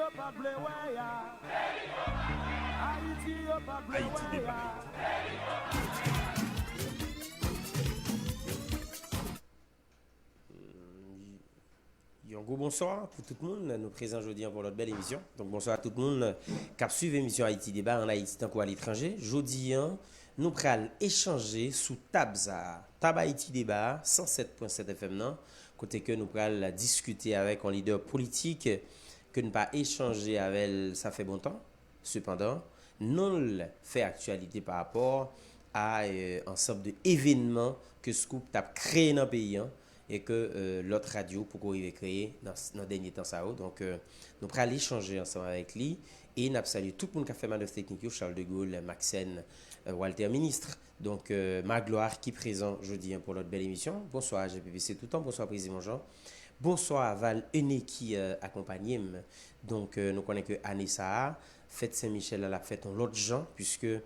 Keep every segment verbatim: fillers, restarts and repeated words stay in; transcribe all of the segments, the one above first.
Yo pa vle wè a. Ayiti yo pa vle wè a. Yon gwo bonswa pou tout moun. Nou prezan jodi an pou lòt bèl emisyon. Donk, bonswa a tout moun k ap swiv emisyon Ayiti Deba ann Ayiti tankou aletranje. Jodi an, nou pral echanje sou tab sa a. Tab Ayiti Deba a, san sèt pwen sèt F M nan, kote ke nou pral diskite avèk yon lidè politik ke n pa echanje avè l sa fè bontan. Sepandan, non l fè aktyalite pa rapò a, euh, ansanm de evènman ke Scoop t ap kreye nan peyi an e ke, euh, lòt radyo poko rive kreye nan, nan dènye tan sa yo. Donk, euh, nou pral echanje ansanm avèk li e n ap salye tout moun k ap fè manèv teknik yo, Charles de Gaulle, Maxène, euh, Walter Ministre. Donk, euh, Magloire ki prezan jodi an pou lòt bèl emisyon. Bonswa, G P P C toutan. Bonswa, Prezidan Jean. Bonswa, Val Ené ki, euh, akonpanye m. Donk, euh, nou konnen ke ane sa a, fèt Sen Michèl la, l ap fèt yon lòt jan, piske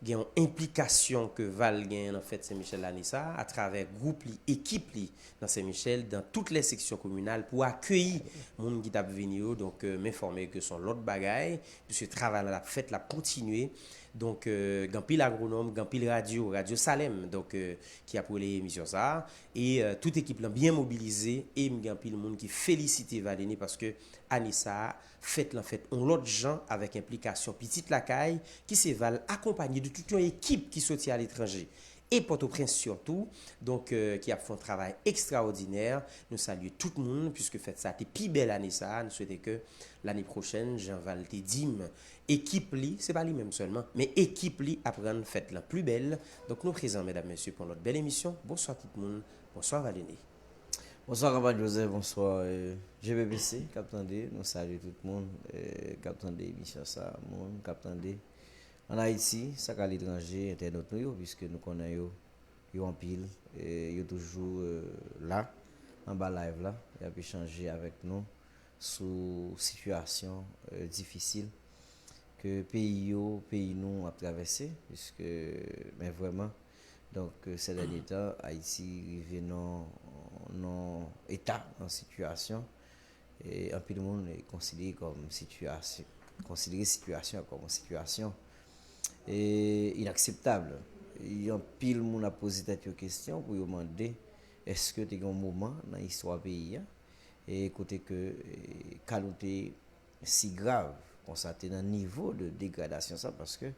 gen yon enplikasyon ke Val genyen nan fèt Sen Michèl la ane sa a, atravè gwoup li, ekip li nan Sen Michèl, dans toutes les sections communales, pou akeyi moun ki t ap vini yo. Donk, euh, m enfòme ke se yon lòt bagay, piske travay la, l ap fèt, l ap kontinye. Donk, euh, gen anpil agwonòm, gen anpil radyo, Radyo Salem, donk, euh, ki ap releye emisyon sa a. E, euh, tout ekip lan byen mobilize, e m gen anpil moun ki felisite Val Ené, paske ane sa a, fèt lan fèt yon lòt jan avèk enplikasyon pitit lakay, ki se Val, akonpanye de tout yon ekip ki soti aletranje e Pòtoprens sitou, donk, euh, ki ap fè yon travay ekstraòdinè. Nou salye tout moun, piske fèt sa a te pi bèl ane sa a. Nou swete ke lane pwochèn, jan Val te di m, ekip li, se pa li menm sèlman, men ekip li ap rann fèt lan pli bèl. Donk, nou prezan, medam, mesye, pou yon lòt bèl emisyon. Bonswa tout moun. Bonswa, Val Ené. Bonswa, Kanpad Jozèf, bonswa, euh, G P P C k ap tande, nou salye tout moun, euh, k ap tande emisyon sa, moun k ap tande ann Ayiti, sa k aletranje, entènòt nou yo, piske nou konnen yo, yo anpil, euh, yo toujou, euh, la, anba live la, y ap echanje avèk nou sou sitiyasyon, euh, difisil ke peyi yo, peyi nou ap travèse, piske, men vrèman, donk, euh, sè dènye tan, Ayiti rive nan, nan eta, nan sitiyasyon, e anpil moun, e, konsidere kòm sitiyasyon, konsidere sitiyasyon an kòm yon sitiyasyon, e, inakseptab. E anpil moun ap poze tèt yo kesyon pou yo mande, èske te gen yon moman nan istwa peyi a, e kote ke, e, ka nou te si grav konsa, te nan nivo de degradasyon sa, paske,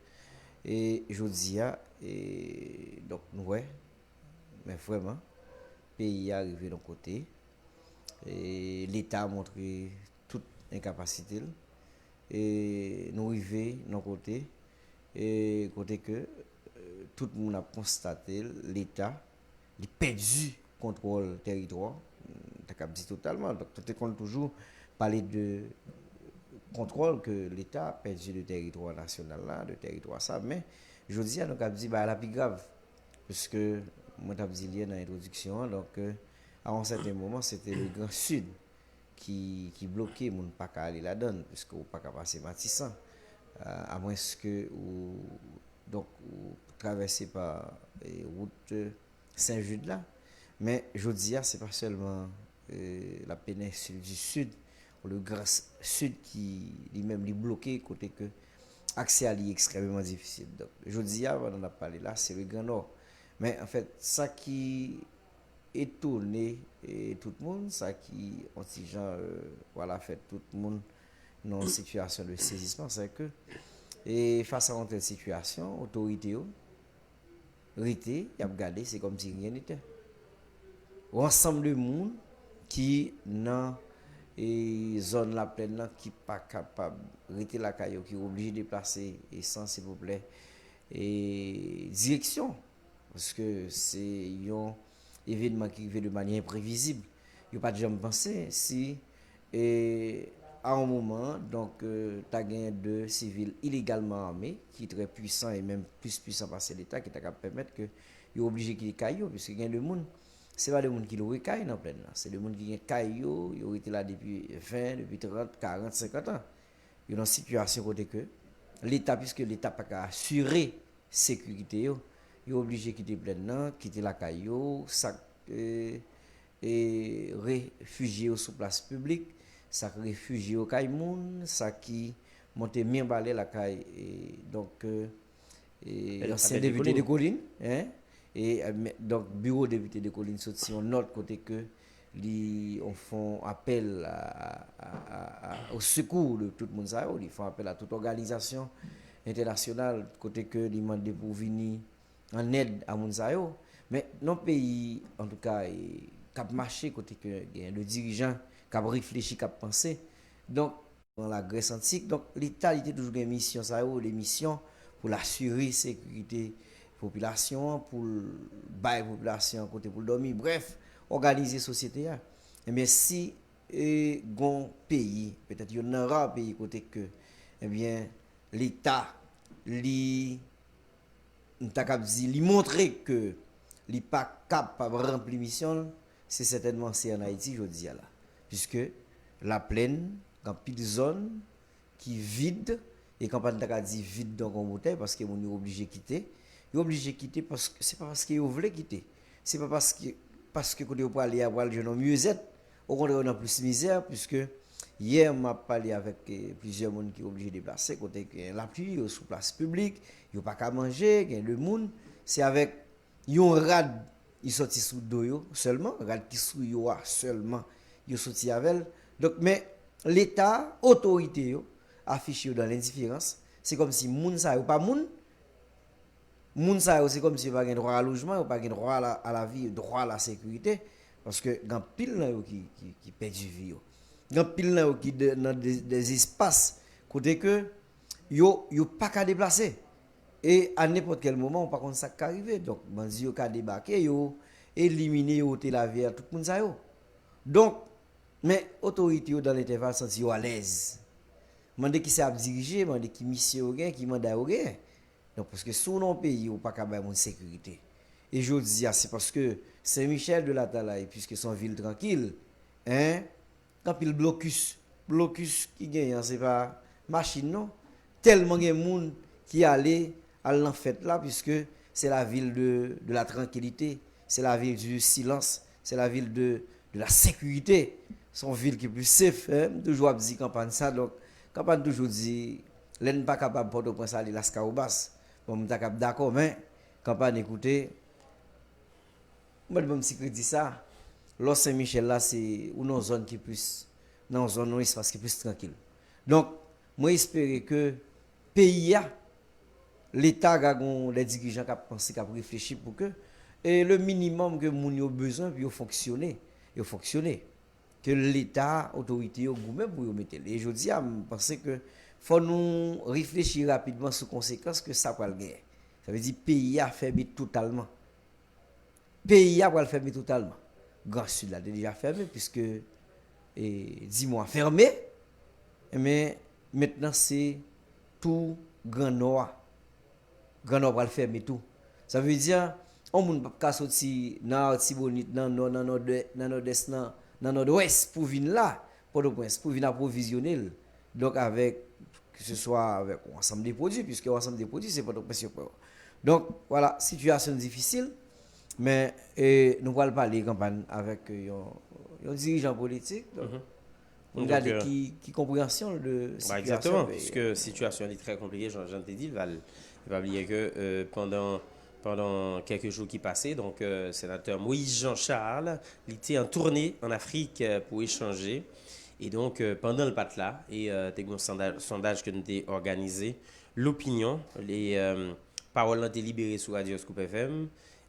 e, jodi a, e, donk, nou wè, men vrèman, peyi a rive yon kote, e, Leta montre tout enkapasite l, e, nou rive yon kote, e, kote ke, e, tout moun ap konstate l, Leta, li pèdi kontwòl tèritwa, m ta kab di totalman. Donk, nou te konn toujou pale de kontwòl ke Leta pèdi de tèritwa nasyonal la, de tèritwa sa, men jodi a, nou kab di bagay la pi grav, piske mwen t ap di l yè nan entwodiksyon an, donk, euh, a yon sèten moman, se te le Gran Sid ki, ki bloke, moun pa ka ale ladan l, piske ou pa ka pase Matisan, euh, amwenske ou, donk, ou travèse pa, e, wout, euh, Sen Jid la. Men, jodi a, se pa sèlman, e, la péninsule du Sud, ou le Grand Sud ki, li menm, li bloke, kote ke aksè a li ekstrèmeman difisil. Donk, jodi a, pandan n ap pale la, se le Gran Nò. Men, anfèt, sa ki etone, e, tout moun, sa ki, yon ti jan, e, vwala, fè tout moun nan yon sitiyasyon de sezisman, se ke, e, fas a yon tèl sitiyasyon, otorite yo rete, y ap gade, se kòmsi rien n'était. Yon ansanm de moun ki nan, e, zòn Laplèn nan, ki pa kapab rete lakay yo, ki oblije deplase, e, san, silvouplè, e, direksyon. Paske se yon evènman ki rive de manyè enprevizib. Yo pa t janm panse si, e, a yon moman, donk, e, ta gen de sivil ilegalman ame, ki trè pwisan e menm plis pwisan pase Leta, ki ta kab pèmèt ke yo oblije kite kay yo, piske gen de moun, se pa de moun ki lwe kay nan plèn nan, se de moun ki gen kay yo, yo rete la depi ven, depi trant, karant, senkant an. Yo nan sitiyasyon kote ke Leta, piske Leta pa ka asire sekirite yo, yo oblije kite plèn nan, kite lakay yo, sa, e, e, refijye yo sou plas piblik, sa k refijye yo kay moun, sa ki monte men anba lè lakay, e, donk, e, e, ansyen depite de Kolin, en, e, e, men, donk, biwo depite de Kolin soti yon nòt kote ke li, on fè yon apèl a, a, a, a, au secours de tout moun sa yo, li fè yon apèl a tout òganizasyon entènasyonal kote ke li mande pou vini an èd a moun sa yo. Men nan peyi, antouka, e, k ap mache, kote ke gen de dirijan k ap reflechi, k ap panse. Donk, nan Lagrès antik, donk, Leta, li te toujou gen misyon sa yo, de misyon pou l asire sekirite popilasyon an, pou l bay popilasyon an kote pou l dòmi, brèf, òganize sosyete a. Ebyen, si, e, gon peyi, petèt yonn nan ra peyi kote ke, ebyen, Leta, li m ta kab di, li montre ke li pa kapab ranpli misyon l, se sètènman se ann Ayiti jodi a la. Piske Laplèn, gen anpil zòn ki vid, e Kanpàn ta ka di vid donk yon boutèy, paske moun yo oblije kite. Yo oblije kite paske, se pa paske yo vle kite. Se pa paske, paske kote yo prale a pral jwenn yon myezèt. Okontrè, yo nan plis mizè, piske yè m ap pale avèk, eh, plizyè moun ki oblije deplase, kote gen lapli, yo sou plas piblik, yo pa ka manje, gen de moun, se avèk yon rad ki soti sou do yo sèlman, rad ki sou yo a sèlman, yo soti avè l. Donk, men Leta, otorite yo, afiche yo dan lendiferans. Se kòmsi moun sa yo pa moun, moun sa yo, se kòmsi yo pa gen dwa a lojman, yo pa gen dwa a la, a la vi, dwa a la sekirite, paske gen anpil nan yo ki, ki, ki pèdi vi yo. Gen anpil nan yo ki de, nan de, de espas kote ke yo, yo pa ka deplase. E a nenpòt kèl moman, ou pa konn sa k ka rive. Donk, bandi yo ka debake, yo elimine, yo ôte lavi a tout moun sa yo. Donk, men otorite yo, dan lentèval, santi yo alèz. Mande kisa y ap dirije, mande ki misyon yo gen, ki manda yo gen. Donk, paske si w nan yon peyi, ou pa ka bay moun sekirite. E jodi a, se paske Sen Michèl de Latalay, piske se yon vil trankil, en, gen anpil blokis. Blokis ki genyen an, se pa machin, non. Tèlman gen moun ki ale, al nan fèt la, piske c'est la ville de, de la tranquillité, c'est la ville du silence, c'est la ville de, de la sécurité. Se yon vil ki plis safe, en. M toujou ap di kanpàn sa, donk, kanpàn toujou di, lè n pa kapab Pòtoprens ale Laskawobas. Bon, m ta kab dakò, men kanpàn, ekoute, mwen ban m ti kredi sa. Lò Sen Michèl la, se ou nan zòn ki plis, nan zòn, nan espas ki plis trankil. Donk, mwen espere ke peyi a, Leta ka gon de dirijan k ap panse, k ap reflechi pou ke, e le minimòm ke moun yo bezwen pou yo fonksyone, yo fonksyone. Ke Leta, otorite yo goumen pou yo mete l. E jodi a, m panse ke fò nou reflechi rapidman sou konsekans ke sa pral genyen. Sa vle di peyi a fèmen totalman. Peyi a pral fèmen totalman. Gran Sid la te deja fèmen, piske, e, Dimon a fèmen. Men mentnan se tou Gran Nò a. Gran Nò pral fèmen tou. Sa vle di, yon moun p ap ka soti nan Artibonit, nan Nò, nan Nòdè-, nan Nòdès, nan, nan Nòdwès pou vin la, Pòtoprens, pou vin apwovizyone l. Donk, avèk, ke se swa avèk yon ansanm de pwodui, piske yon ansanm de pwodui, se Pòtoprens yo pran yo. Donk, vwala, sitiyasyon difisil, men, e, nou pral pale kanpàn avèk yon, yon dirijan politik. Donk, pou n gade ki, ki konpreyansyon l de sitiyasyon peyi a. Egzakteman, piske sitiyasyon li trè konplike, jan, jan te di l, Val. E pa bliye ke, e, pandan, pandan kèk jou ki pase, donk, e, senatè Moïse Jean Charles, li te an toune ann Afrik, e, pou echanje. E donk, e, pandan l pa t la, e, e, te gen yon sondaj, sondaj ke nou te òganize, Lopinyon, e, e, pawòl lan te libere sou Radyo Scoop F M,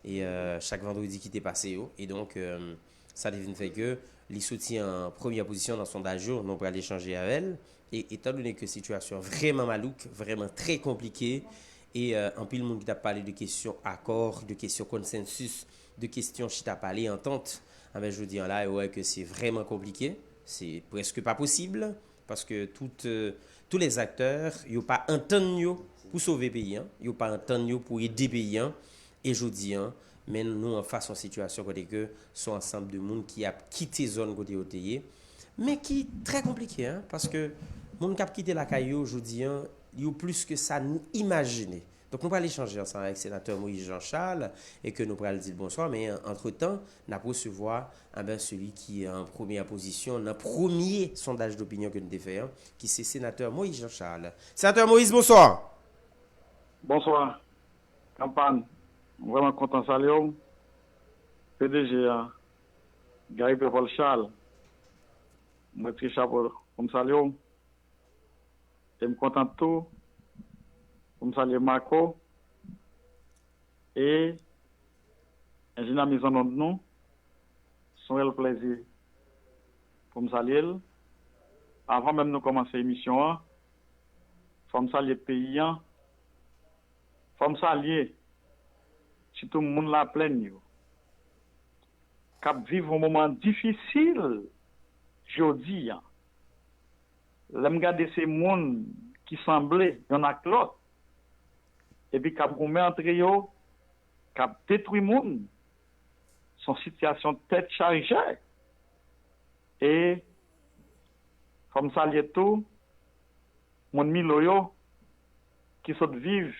e, e, chak vandredi ki te pase yo. E donk, e, sa te vin fè ke li soti an premyè pozisyon nan sondaj yo, nou pral echanje avè l. E etandone ke sitiyasyon an vrèman malouk, vrèman trè konplike, e, e, anpil moun ki t ap pale de kesyon akò, de kesyon konsansis, de kesyon chita pale, antant, anben, jodi an la, yo wè ke se vrèman konplike, se prèske pa posib, paske tout, e, tous les acteurs, yo pa antann yo pou sove peyi an, yo pa antann yo pou ede peyi an, e jodi an, men nou anfas yon sitiyasyon kote ke se yon ansanm de moun ki ap kite zòn kote yo te ye, men ki trè konplike, en, paske moun k ap kite lakay yo jodi an, yo plis ke sa nou imajine. Donk, nou pral echanje ansanm avèk senatè Moïse Jean Charles e ke nou pral di l bonswa, men antretan, n ap resevwa, a ben, celui qui est en première position nan premye sondaj dopinyon ke nou te fè an, ki se senatè Moïse Jean Charles. Senatè Moïse, bonswa! Bonswa, Kanpan. M vrèman kontan salye w. P D G a, Gary Pierre Paul Charles. M retire chapo pou m salye w. E m kontan tou pou m salye Marco e enjenyè mizannonn nou. Se yon reyèl plèzi pou m salye l. Avan menm nou kòmanse emisyon an, fò m salye peyi an. Fò m salye sitou moun Laplèn yo k ap viv yon moman difisil jodi a. Lè m gade se moun ki sanble yonn ak lòt, epi k ap goumen antre yo, k ap detwi moun, se yon sitiyasyon tèt chaje. E fò m salye tou moun Milo yo ki sot viv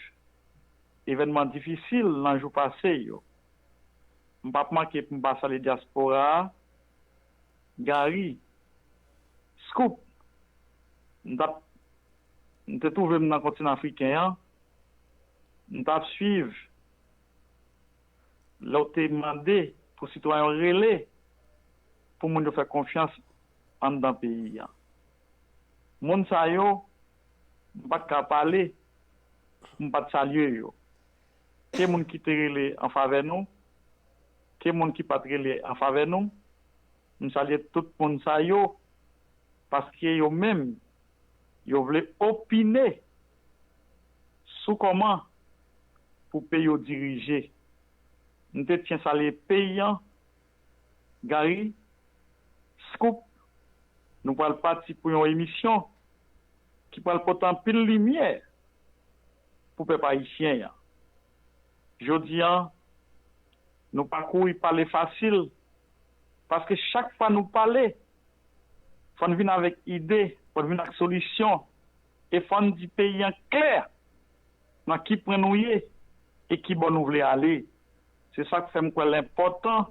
evènman difisil nan jou pase yo. M p ap manke pou m pa salye dyaspora a, Gary, Scoop, m t ap, m te twouve m nan kontinan afriken an, m t ap swiv lè w te mande pou sitwayen yo rele pou moun yo fè konfyans anndan peyi a. Moun sa yo, m pa t ka pale pou m pa t salye yo. Ke moun ki te rele an favè nou, ke moun ki pa t rele an favè nou, m salye tout moun sa yo, paske yo menm, yo vle opine sou kòman pou peyi yo dirije. M te tyen salye peyi an, Gary, Scoop, nou pral pati pou yon emisyon ki pral pote anpil limyè pou pèp ayisyen an. Jodi an, nou pa kouri pale fasil, paske chak fwa nou pale, fò n vin avèk ide, fò n vin ak solisyon, e fò n di peyi an klè nan ki pwen nou ye e ki bò nou vle ale. Se sa k fè m kwè l enpòtan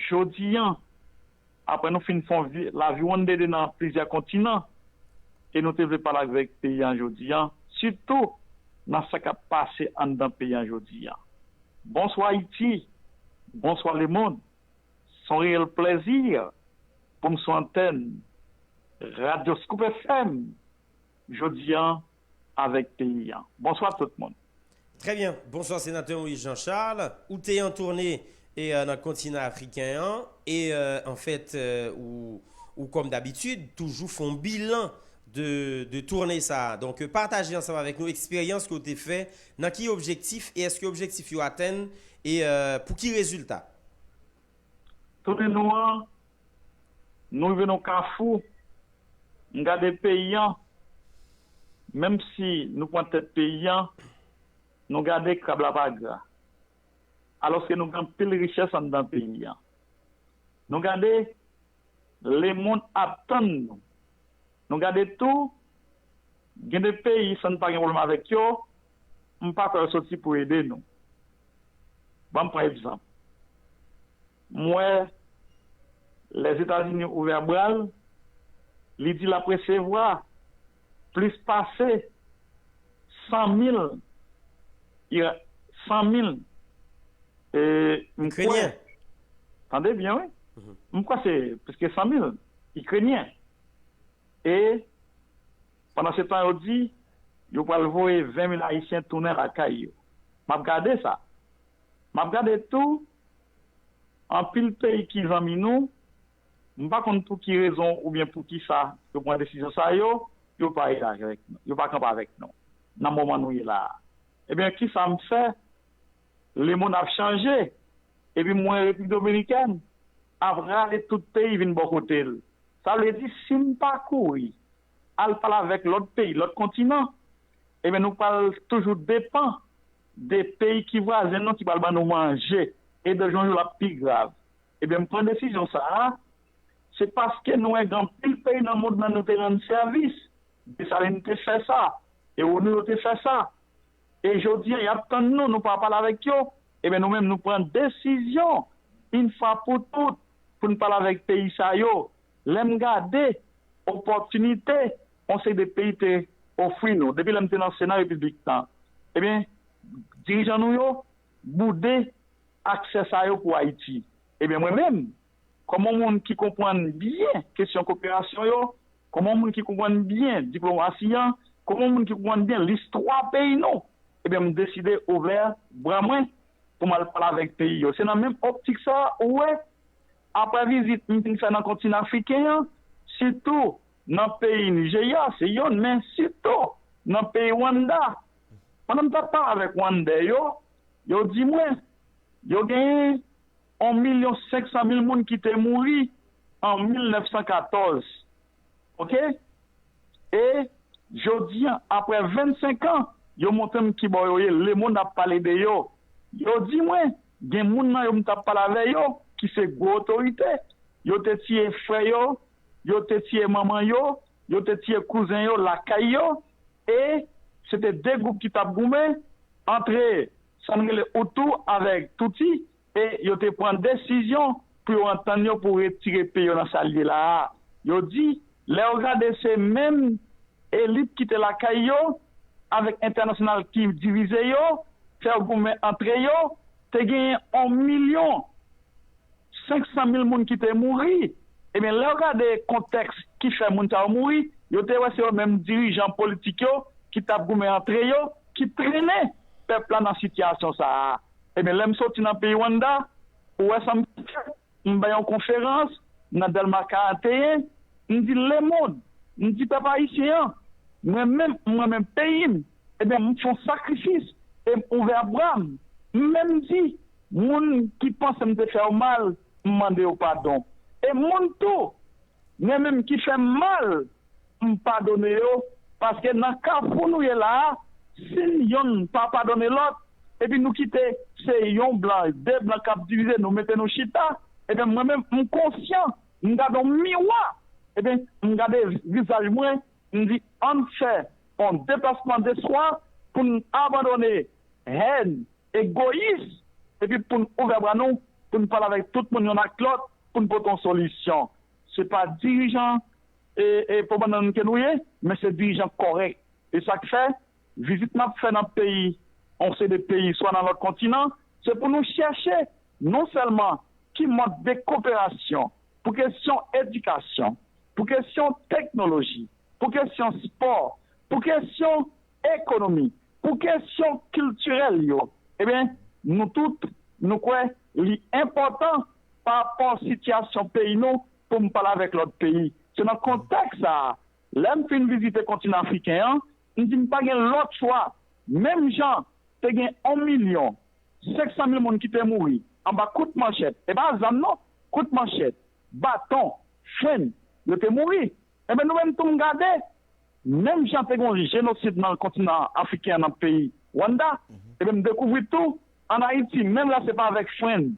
jodi an, apre nou fin fè yon vi- laviwonndede nan plizyè kontinan, e nou te vle pale avèk peyi an jodi an, sitou nan sa k ap pase anndan peyi an jodi an. Bonswa Ayiti, bonswa lemonn. Se yon reyèl plèzi pou m sou antèn Radyo Scoop F M jodi an avèk peyi an. Bonswa tout moun. Trè byen. Bonswa, senatè Moïse Jean Charles. Ou te an toune e, euh, nan kontinan afriken an e, euh, anfèt, euh, ou, ou kòm dabitid, toujou fè yon bilan de, de toune sa a. Donk, euh, pataje ansanm avèk nou eksperyans ke w te fè, nan ki objektif e èske objektif yo atenn e, euh, pou ki rezilta? Tounen nou an, nou rive nan kafou. M gade peyi an, menm si nou pran tèt peyi an, nou gade krab la pa gra. Alòske nou gen anpil richès anndan peyi an. Nou gade, lemonn ap tann nou. Nou gade tou, gen de peyi, san n pa gen pwoblèm avèk yo, m pa kwè yo soti pou ede nou. Ban m pran egzanp. M wè Lèzetazini ouvè bra l, li di l ap resevwa plis pase san mil, Ira- san mil, e, m kwè, Ikrenyen. Tande byen, wi. Mhm. M kwè se plis ke san mil Ikrenyen. E pandan se tan yo di, yo pral voye ven mil Ayisyen tounen lakay yo. M ap gade sa. M ap gade tou, anpil peyi ki zanmi nou, m pa konn pou ki rezon oubyen pou ki sa yo pran desizyon sa yo, yo pa rete avèk nou, yo pa kanpe avèk nou nan moman nou ye la a. Ebyen, ki sa m fè? Lemonn ap chanje. Epi m wè Repiblik Dominikèn ap rale tout peyi vin bò kote l. Sa vle di, si m pa kouri al pale avèk lòt peyi, lòt kontinan, ebyen, nou pral toujou depann de peyi ki vwazen nou ki pral ban nou manje. E de jou an jou, l ap pi grav. Ebyen, m pran desizyon sa a, se paske nou wè gen anpil peyi nan mond lan nou te rann sèvis. Desalin te fè sa. E ONU yo te fè sa. E jodi a, y ap tann nou, nou pa pale avèk yo. Ebyen, nou menm, nou pran desizyon, yon fwa pou tout, pou n pale avèk peyi sa yo. Lè m gade opòtinite yon seri de peyi te ofri nou, depi lè m te nan Sena Repiblik lan, ebyen, dirijan nou yo boude aksè sa yo pou Ayiti. Ebyen, mwen menm, kòm yon moun ki konprann byen kesyon koperasyon yo, kòm yon moun ki konprann byen diplomasi an, kòm yon moun ki konprann byen listwa peyi nou, ebyen, m deside ouvè bra mwen pou m al pale avèk peyi yo. Se nan menm optik sa a, ou wè, apre vizit m fin fè nan kontinan afriken an, sitou nan peyi Nijerya, se youn, men sitou nan peyi Rwanda. Pandan m t ap pale avèk Rwandè yo, yo di mwen, yo genyen yon milyon senk san mil moun ki te mouri an mil nèf san katòz. Oke? E jodi a, apre vennsenk an, yo montre m ki bò yo ye, lemonn ap pale de yo. Yo di mwen, gen moun nan yo m t ap pale avè yo, ki se gwo otorite. Yo te tiye frè yo, yo te tiye manman yo, yo te tiye kouzen yo lakay yo, e se te de gwoup ki t ap goumen, antre sa n rele Hutu avèk Tutsi, e yo te pran desizyon pou yo antann yo pou retire peyi yo nan sa l ye la a. Yo di, lè yo gade se menm elit ki te lakay yo, avèk entènasyonal ki divize yo, fè yo goumen antre yo, te genyen yon milyon senk san mil moun ki te mouri. Ebyen, lè w gade kontèks ki fè moun sa yo mouri, yo te wè se yo menm dirijan politik yo ki t ap goumen antre yo, ki trennen pèp la nan sitiyasyon sa a. Ebyen, lè m soti nan peyi Rwanda, ou wè sa m fè, m bay yon konferans nan Dèlma karanteyen, m di lemonn, m di pèp ayisyen an, mwen menm, mwen menm peyi m, ebyen, m fè yon sakrifis, e m ouvè bra m. M menm di, moun ki panse m te fè yo mal, m mande yo padon. E moun tou, mwen menm ki fè m mal, m padone yo, paske nan kafou nou ye la a, si n yonn pa padone lòt, epi nou kite se yon blan, de blan k ap divize nou, mete nou chita, ebyen, mwen menm, m konsyan, m gade yon miwa, ebyen, m gade vizaj mwen, m di, ann fè yon deplasman despwa pou n abandone hèn, egoyis, epi pou n ouvè bra nou, pou n pale avèk tout moun yonn ak lòt, pou n pote yon solisyon. Se pa dirijan e, e pwopagann ke nou ye, men se dirijan kòrèk. E sa k fè, vizit n ap fè nan peyi, yon seri de peyi, swa nan lòt kontinan, se pou nou chèche non sèlman ki mòd de koperasyon pou kesyon edikasyon, pou kesyon teknoloji, pou kesyon spò, pou kesyon ekonomi, pou kesyon kiltirèl yo, ebyen, nou tout, nou kwè li enpòtan pa rapò sitiyasyon peyi nou pou m pale avèk lòt peyi. Se nan kontèks sa a, lè m fin vizite kontinan afriken an, m di m pa gen lòt chwa. Menm jan te gen yon milyon senk san mil moun ki te mouri anba kout manchèt, e pa zam non, kout manchèt, baton, frenn, yo te mouri. Ebyen, nou menm tou m gade, menm jan te gen yon jenosid nan kontinan afriken an, nan peyi Rwanda, ebyen, m dekouvri tou, ann Ayiti, menm lè se pa avèk frenn,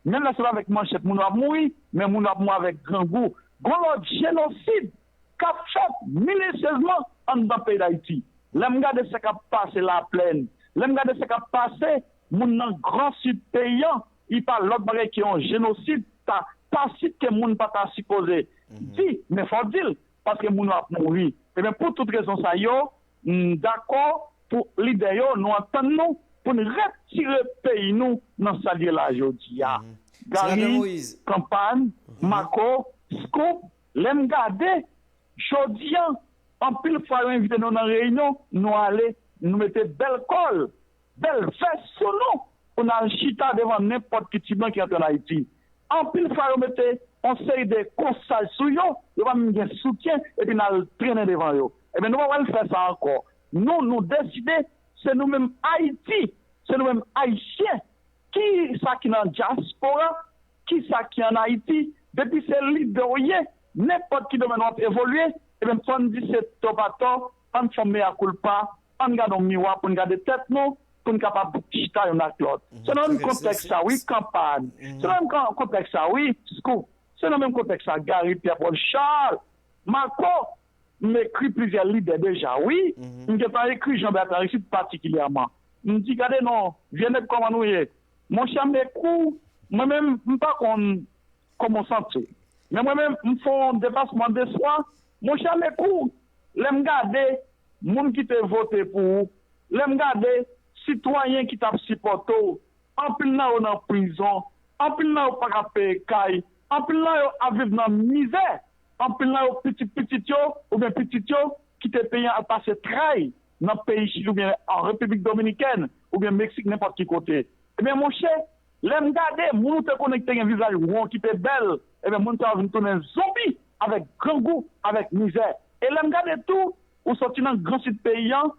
menm lè se pa avèk manchèt moun yo ap mouri, men moun yo ap mouri avèk grangou. Gon lòt jenosid k ap fèt minisiezman anndan peyi Dayiti. Lè m gade sa k ap pase Laplèn, lè m gade sa k ap pase moun nan Gran Sid peyi an, li pa lòt bagay ke yon jenosid ta, tasit ke moun pa ta sipoze di, men fò w di l, paske moun yo ap mouri. Ebyen, pou tout rezon sa yo, m dakò pou lidè yo, nou antann nou pou n retire peyi nou nan sa l ye la jodi a. Gary, Kanpàn, Mako, Scoop, lè m gade, jodi a, anpil fwa yo envite nou nan reyinyon, nou ale, nou mete bèl kòl, bèl vès sou nou pou n al chita devan nenpòt ki ti blan ki antre ann Ayiti. Anpil fwa, yo mete yon seri de kòsaj sou yo, yo pa menm gen soutyen, epi n al trennen devan yo. Ebyen, nou pa pral fè sa ankò. Nou, nou deside, se nou menm Ayiti, se nou menm Ayisyen, kisa ki nan dyaspora, kisa ki ann Ayiti, depi se lidè w ye, nenpòt ki domèn w ap evolye, ebyen, fò n di se tò pa tò, ann fè yon mea culpa, ann gade yon miwa pou n gade tèt nou, pou n kapab chita youn ak lòt. Se nan menm kontèks sa, wi, Kanpàn. Se nan menm kontèks sa, wi, Scoop. Se nan menm kontèks sa, Gary, Pierre Paul Charles, Mako, m ekri plizyè lidè deja, wi. M gentan ekri Jean Bertrand Aristide M di, "Gade non, vye nèg, kòman nou ye?" Monchè, m ekou, mwen menm, m pa konn kòman w santi w. Men mwen menm, m fè yon depasman de swa. Monchè, m ekou, lè m gade moun ki te vote pou ou, lè m gade sitwayen ki t ap sipòte w, anpil nan yo nan prizon, anpil nan yo pa ka peye kay, anpil nan yo ap viv nan mizè, anpil nan yo pitit pitit yo oubyen pitit yo kite peyi an al pase tray nan peyi Chili oubyen an Repiblik Dominikèn oubyen Meksik, nenpòt ki kote. Ebyen, monchè, lè m gade, moun ou te konnen ki te gen vizaj won, ki te bèl, ebyen, moun sa yo vin tounen zonbi avèk grangou, avèk mizè. E lè m gade tou, ou soti nan Gran Sid peyi an,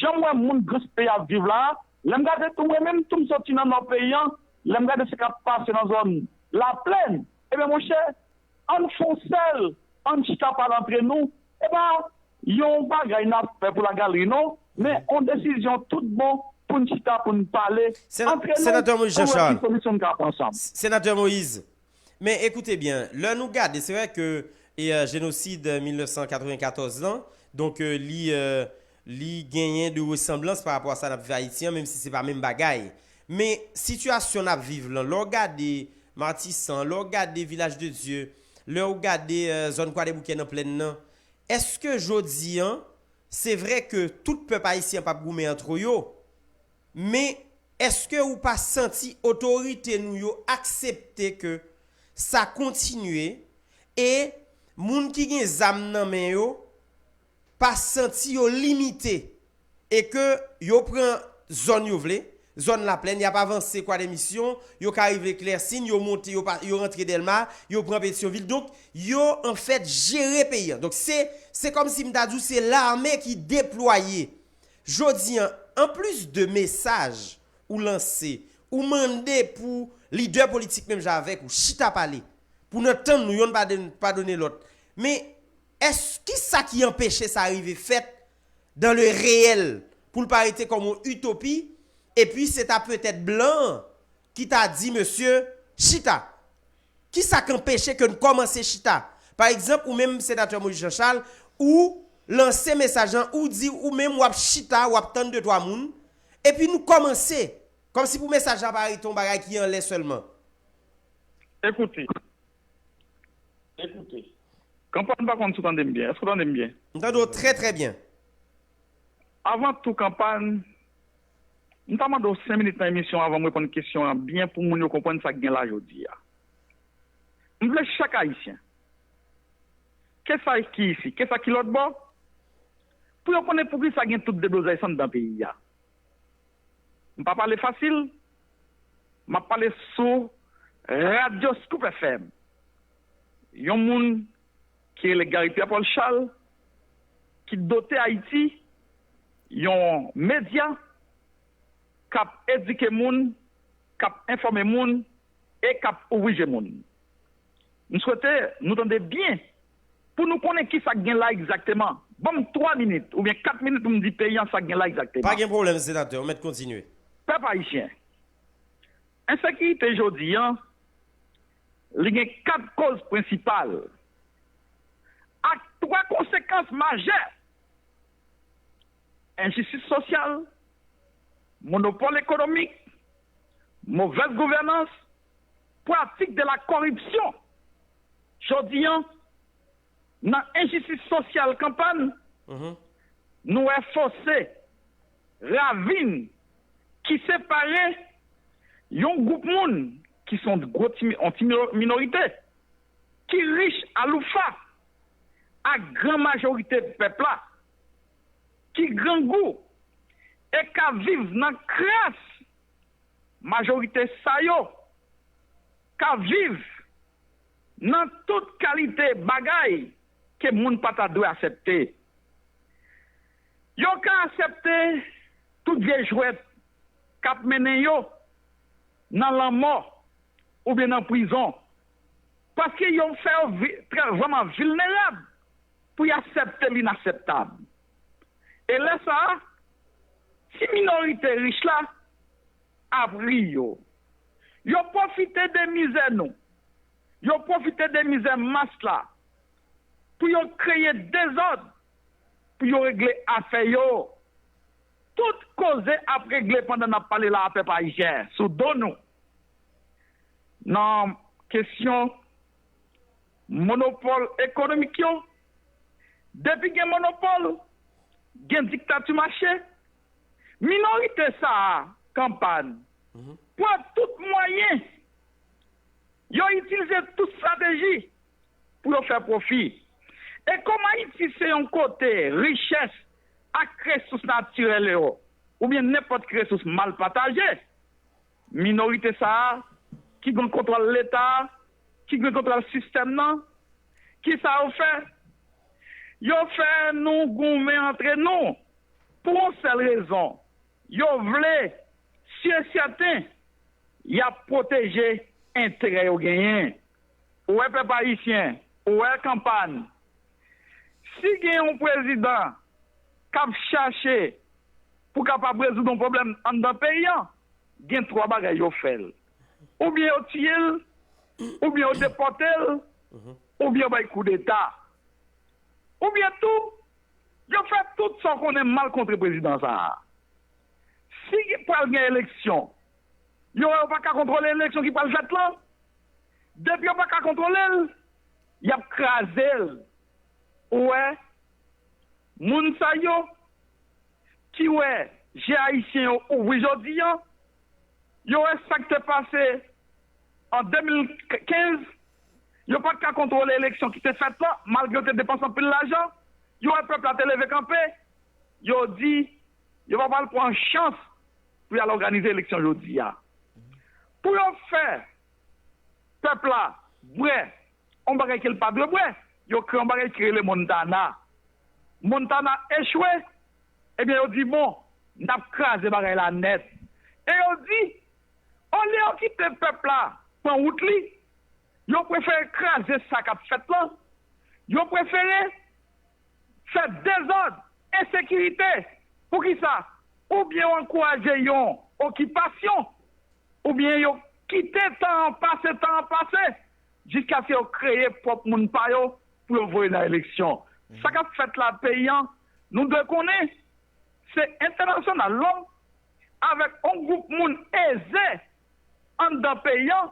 jan m wè moun Gran Sid peyi a ap viv la a, lè m gade tou, mwen menm tou, m soti nan Nò peyi an, lè m gade sa k ap pase nan zòn Laplèn, ebyen, monchè, ann fè yon sèl, ann chita pale antre nou. E pa yon bagay n ap fè pou lagalri, non, men yon desizyon tout bon pou n chita, pou n pale antre nou, pou n wè ki solisyon n ka pran ansanm. Senatè Moïse, men ekoute byen, lè nou gade, se vre ke e, jenosid mil nèf san katreven katòz lan, donk, e, li, e, li genyen de resanblans pa rapò a sa n ap viv Ayiti an, menm si se pa menm bagay. Men, sitiyasyon n ap viv lan, lè w gade Matisan, lè w gade Vilaj de Dye, lè w gade, e, zòn Kwadèboukè nan Plèn nan, èske jodi an, se vre ke tout pèp ayisyen an p ap goumen antre yo, men èske ou pa santi otorite nou yo aksepte ke sa kontinye e moun ki gen zam nan men yo pa santi yo limite e ke yo pran zòn yo vle, zòn Laplèn, y ap avanse Kwadèmisyon, yo ka rive Klèsin, yo monte, yo pa, yo rantre Dèlma, yo pran Petyonvil. Donk, yo anfèt jere peyi an. Donk, se, se kòmsi m ta di w se lame ki deplwaye. Jodi an, anplis de mesaj ou lanse, ou mande pou lidè politik menm jan avèk ou chita pale, pou n antann nou, yonn padone lòt. Men, èske, kisa ki anpeche sa rive fèt dans le réel, pou l pa rete kòm yon itopi, epi se ta petèt blan an ki ta di mesye, chita. Kisa k anpeche ke n kòmanse chita? Pa egzanp, ou menm, Senatè Moïse Jean Charles, ou lanse mesaj lan, ou di ou menm w ap chita, w ap tann de twa moun, epi nou kòmanse. Kòmsi pou mesaj la pa rete yon bagay ki anlè sèlman. Ekoute, ekoute. Kanpan, m pa konn si w tande m byen. Èske w tande m byen? M tande w trè, trè byen. Avan tou, Kanpan, m ta mande w senk minit nan emisyon an avan m reponn kesyon an byen pou moun yo konprann sa k gen la jodi a. M vle chak Ayisyen, ke sa ki isi, ke sa ki lòt bò, pou yo konnen poukisa gen tout deblozay sa anndan peyi a. M pa pale fasil, m ap pale sou Radyo Scoop F M. Yon moun ki rele Gary Pierre Paul Charles, ki dote Ayiti yon medya k ap edike moun, k ap enfòme moun e k ap ouvri je moun. M swete nou tande byen pou nou konnen kisa k gen la egzakteman. Ban m twa minit oubyen kat minit pou m di peyi an sa k gen la egzakteman. Pa gen pwoblèm, Senatè, ou mèt kontinye. Pèp ayisyen, ensekirite jodi an, li gen kat koz prensipal ak twa konsekans majè: enjistis sosyal, monopòl ekonomik, movèz gouvènans, pratik de la kòripsyon. Jodi an, nan enjistis sosyal Kanpan, nou wè fose, ravin ki separe yon gwoup moun ki se yon gwo ti, yon ti minorite, ki rich aloufa ak gran majorite pèp la, ki grangou e ka viv nan kras. Majorite sa yo ka viv nan tout kalite bagay ke moun pa ta dwe aksepte. Yo ka aksepte tout vye jwèt k ap mennen yo nan lanmò oubyen nan prizon, paske yo fè yo vi, trè, vrèman vilnerab pou y aksepte linakseptab. E lè sa a, ti minorite rich la ap ri yo. Yo pwofite de mizè nou. Yo pwofite de mizè mas la pou yo kreye dezòd, pou yo regle afè yo. Tout koze ap regle pandan n ap pale la a, pèp ayisyen, sou do nou. Nan kesyon monopòl ekonomik yo, depi gen monopòl, gen diktati mache, minorite sa a, kanpay, pran tout mwayen, yo itilize tout estrateji pou yo fè pwofi. E kòm Ayiti se yon kote richès ak resous natirèl yo, oubyen nenpòt ki resous mal pataje, minorite sa a ki gen kontwòl Leta a, ki gen kontwòl sistèm nan, kisa yo fè? Yo fè nou goumen antre nou pou yon sèl rezon. Yo vle si e sèten y ap pwoteje enterè yo genyen. Ou wè pèp ayisyen, ou wè kanpay, si gen yon prezidan k ap chache pou kapab rezoud yon pwoblèm anndan peyi a, gen twa bagay yo fè l. Oubyen yo tiye l, oubyen yo depòte l, oubyen yo bay koudeta. Oubyen tou, yo fè tout sa w konnen mal kontre prezidan sa a. Si pral gen eleksyon, yo wè yo pa ka kontwole eleksyon ki pral fèt lan. Depi yo pa ka kontwole l, y ap kraze l. Ou wè, moun sa yo ki wè je ayisyen yo ouvri jodi a, yo wè sa k te pase an de mil kenz, yo pa t ka kontwole eleksyon ki te fèt lan, malgre yo te depanse anpil lajan. Yo wè pèp la te leve kanpe, yo di yo pa pral pran chans pou y al òganize eleksyon jodi a. Pou yo fè pèp la bwè yon bagay ke l pa dwe bwè, yo kreye yon bagay ki rele Montana. Montana echwe, ebyen yo di, bon, n ap kraze bagay la nèt. E yo di, olye yo kite pèp la pran wout li, yo prefere kraze sa k ap fèt lan. Yo prefere fè dezòd, ensekirite. Poukisa? Oubyen yo ankouraje yon okipasyon, oubyen yo kite tan an pase, tan an pase, jiskaske yo kreye pwòp moun pa yo pou yo voye nan eleksyon. Sa k ap fèt la, peyi an, nou dwe konnen, se entènasyonal, lòm avèk yon gwoup moun eze anndan peyi an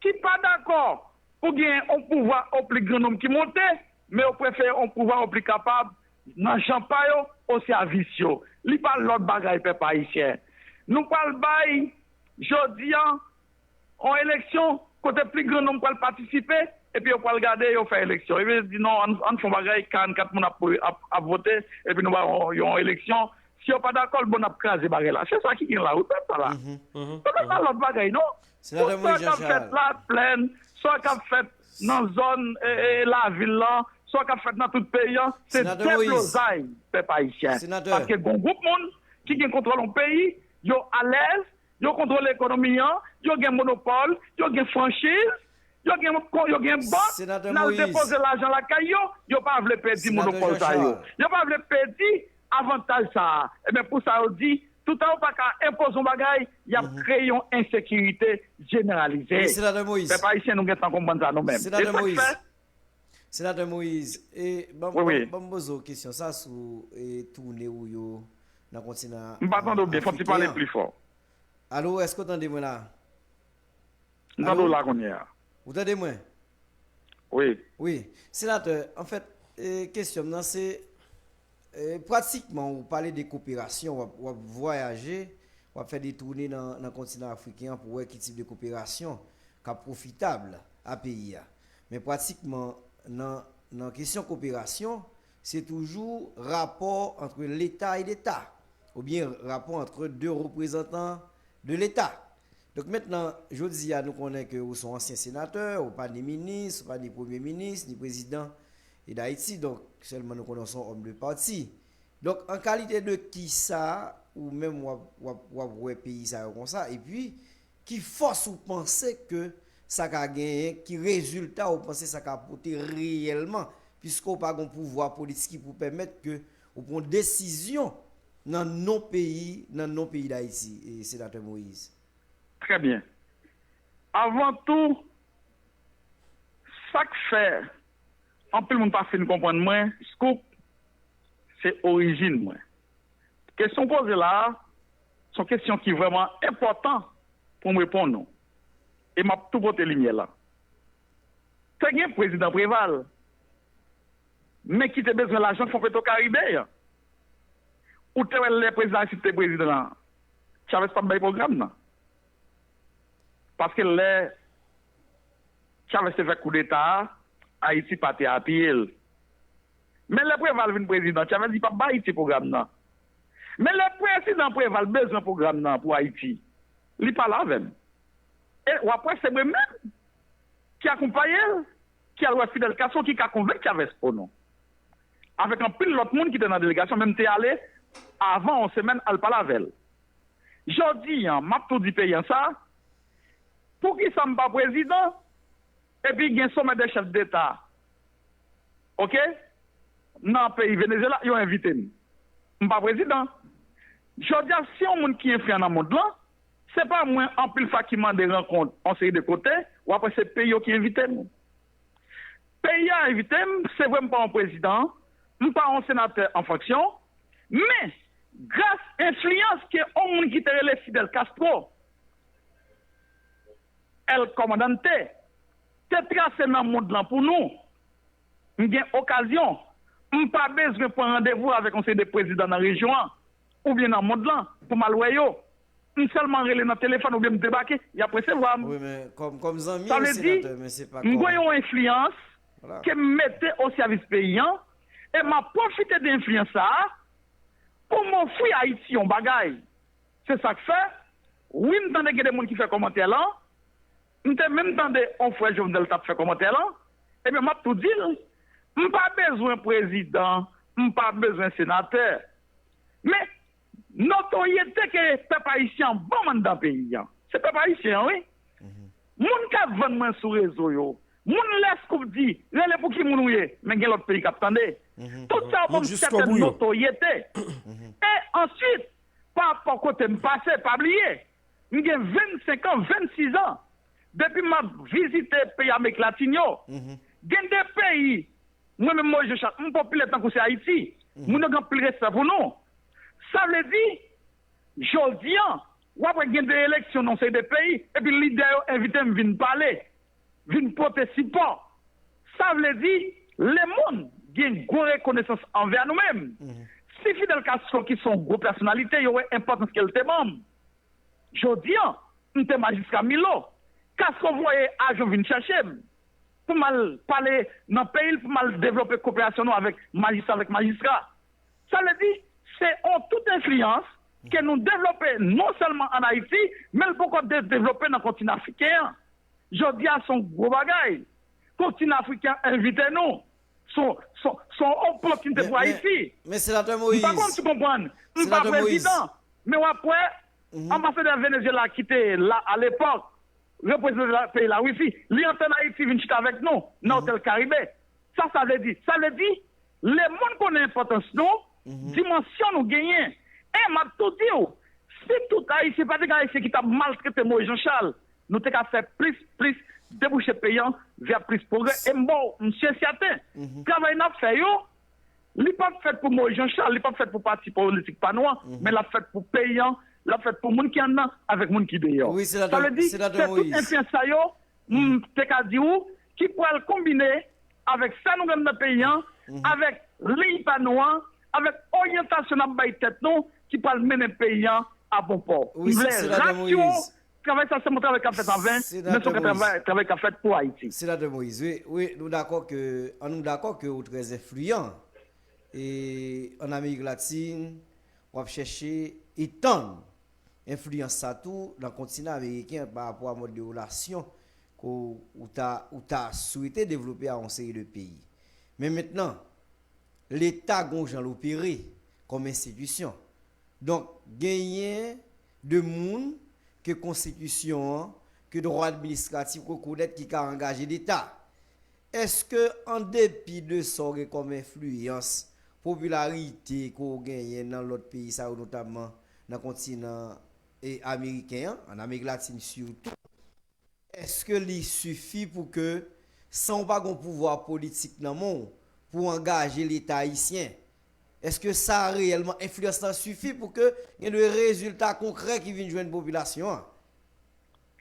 ki pa dakò pou gen yon pouvwa o pli gran nonb ki monte, men yo prefere yon pouvwa o pli kapab nan jan pa yo, o sèvis yo. Li pa lòt bagay, pèp ayisyen. Nou pral bay, jodi a, yon eleksyon kote pli gran nonb pral patisipe, epi yo pral gade, yo fè eleksyon. Epi yo di, non, ann, ann fè yon bagay, karannkat moun ap, ap, ap vote, epi nou ba yo yon, yon eleksyon. Si yo pa dakò, l bon, n ap kraze bagay la. Se sa ki gen la, wi, pèp la. Se pa lòt bagay, non. Sa k ap fèt la, plèn, sa k ap fèt nan zòn, e, e, lavil lan, sa k ap fèt nan tout peyi an, se deblozay pèp ayisyen. Paske gen yon gwoup moun ki gen kontwòl yon peyi, yo alèz, yo kontwole ekonomi an, yo gen monopòl, yo gen franchiz, yo gen, yo gen bòs, n al depoze lajan lakay yo, yo pa vle pèdi monopòl sa yo. Yo pa vle pèdi avantaj sa a. Ebyen, pou sa yo di, toutan yo pa ka enpoze yon bagay, y ap kreye yon ensekirite jeneralize. Pèp ayisyen, nou gentan konprann sa nou menm. E sa k fè Senatè Moïse, e, ban, ban, ban m poze w kesyon sa sou, e, toune ou yo nan kontinan afriken an. M pa tande w byen, fò w ti pale pli fò. Alo, èske w tande mwen la? M tande w la kounye a. Ou tande mwen? Wi. Wi. Senatè, anfèt, e, kesyon m nan se, e, pratikman, ou pale de koperasyon, w ap, w ap vwayaje, w ap fè de toune nan, nan kontinan afriken an pou wè ki tip de koperasyon k ap pwofitab a peyi a. Men pratikman, nan, nan kesyon koperasyon, se toujou rapò ant Leta e Leta, oubyen rapò ant de reprezantan de Leta. Donk, mentnan, jodi a, nou konnen ke ou se yon ansyen senatè, ou pa ni minis, ou pa ni premye minis, ni prezidan e Dayiti, donk, sèlman nou konnen ou se yon òm de pati. Donk, an kalite de kisa ou menm w ap, w ap, w ap wè peyi sa yo konsa, epi ki fòs ou panse ke sa ka genyen, ki rezilta ou panse sa ka pote reyèlman, piske ou pa gen yon pouvwa politik ki pou pèmèt ke ou pran desizyon nan non peyi, nan non peyi Dayiti, e, Senatè Moïse? Trè byen. Avan tou, sa k fè anpil moun pa fin konprann mwen, Scoop, se orijin mwen. Kesyon w poze la a, se yon kesyon ki vrèman enpòtan pou m reponn ou. E m ap tou pote limyè la. Te gen prezidan Preval, men ki te bezwen lajan Fon Petro Karibe an. Ou te wè lè prezidan Aristide te prezidan an, Chavez pa t bay pwogram nan. Paske lè Chavez te fè koudeta a, Ayiti pa te apiye l. Men lè Preval vin prezidan, Chavez di pa bay Ayiti pwogram nan. Men lè prezidan Preval bezwen pwogram nan pou Ayiti, li pale avè m. E w ap wè se mwen menm ki akonpaye l, ki al wè Fidel Castro, ki ka konvenk Chavez pou nou. Avèk anpil lòt moun ki te nan delegasyon, men m te ale avan yon semèn al pale avè l. Jodi an, m ap tou di peyi an sa, poukisa m pa prezidan, epi gen sommet des chefs d'État, oke, nan peyi Venezuela, yo envite m. M pa prezidan. Jodi a, si yon moun ki enfliyan nan mond lan, se pa mwen anpil fwa ki mande rankont yon seri de kote, w ap wè se peyi yo ki envite m. Peyi a envite m, se vre m pa yon prezidan, m pa yon senatè an fonksyon, men gras enfliyans ke yon moun ki te rele Fidel Castro, El Comandante, te trase nan mond lan pou nou, m gen okazyon, m pa bezwen pran randevou avèk yon seri de prezidan nan rejyon an, oubyen nan mond lan, pou m al wè yo. M sèlman rele nan telefòn oubyen m debake, y ap resevwa m. Wi, men kòm, kòm zanmi, sa vle di, senatè, men se pa m gen yon enfliyans ke m mete o sèvis peyi an, e m ap pwofite de enfliyans sa a pou m ofri Ayiti yon bagay. Se sa k fè, wi, m tande gen de moun ki fè kòmantè lan, m te menm tande yon frè Jovenel t ap fè kòmantè lan, ebyen, m ap tou di l, m pa bezwen prezidan, m pa bezwen senatè. Men, notoryete ke pèp ayisyen an ban m anndan peyi an. Se pèp ayisyen an, wi. Moun k ap vann mwen sou rezo yo, moun lè Scoop di, rele pou ki moun ou ye, men gen lòt peyi k ap tande. Tout sa yo ban m sètèn notoryete. E answit, pa rapò kote m pase, pa bliye, m gen vennsenk an, vennsis an, depi m ap vizite peyi Amerik Latin yo. Gen de peyi, mwen menm Moïse Jean Charles, m popilè tankou se Ayiti. Moun yo gen anpil respè pou nou. Sa vle di, jodi an, w ap wè gen de eleksyon nan yon seri de peyi, epi lidè yo envite m vin pale, vin pote sipò. Sa vle di, lemonn gen gwo rekonesans anvè nou menm. Si Fidel Castro, ki se yon gwo pèsonalite, yo wè enpòtans ke l te ban m. Jodi an, m te majistra Milo. Castro voye avyon vin chèche m pou m al pale nan peyi l, pou m al devlope koperasyon nou avèk majistra, avèk majistra. Sa vle di, se yon tout enfliyans ke nou devlope non sèlman ann Ayiti, men l poko de-, devlope nan kontinan afriken an. Jodi a, se yon gwo bagay. Kontinan afriken an envite nou. Se yon, se yon, se yon opòtinite pou Ayiti. Men, men, men, Senatè Moïse, m pa konn si w konprann. M pa prezidan, men w ap wè, anbasadè Venezuela ki te la alepòk, reprezante peyi Larisi, li antre ann Ayiti, vin chita avèk nou nan Otèl Karibe. Sa sa vle di? Sa vle di, lemonn konnen enpòtans nou, dimansyon nou genyen. E m ap tou di w, si tout Ayisyen, pa t gen Ayisyen ki t ap maltrete Moïse Jean Charles, nou te ka fè plis, plis, debouche peyi an vè plis pwogrè. E m ba w, m si e sèten, travay n ap fè yo, li p ap fèt pou Moïse Jean Charles, li p ap fèt pou pati politik pa nou an, men l ap fèt pou peyi an, l ap fèt pou moun ki anndan avèk moun ki deyò. Sa vle di, se tout enfliyans sa yo, m te ka di w, ki pral konbine avèk sa nou gen nan peyi an, avèk liy pa nou an, avèk oryantasyon n ap bay tèt nou, ki pral mennen peyi an a bon pò. M vle rasire w, travay sa se yon travay k ap fèt an ven, men se yon travay, travay k ap fèt pou Ayiti. Senatè Moïse, wi, wi, nou dakò ke, an nou dakò ke ou trè enfliyan. E ann Amerik Latin, w ap chèche etann enfliyans sa tou nan kontinan ameriken an pa rapò a mòd de relasyon ke w, ou ta, ou ta swete devlope a yon seri de peyi. Men mentnan, Leta gon jan l opere kòm enstitisyon. Donk, genyen de moun ke konstitisyon an, ke dwa administratif rekonèt ki ka angaje Leta. Èske, an depi de sa w gen kòm enfliyans, popilarite ke w genyen nan lòt peyi sa yo, notamman nan kontinan, e, ameriken an, ann Amerik Latin sitou, èske li sifi pou ke, san w pa gen yon pouvwa politik nan men w, pou w angaje Leta ayisyen Èske sa reyèlman, enfliyans lan sifi pou ke gen de rezilta konkrè ki vin jwenn popilasyon an?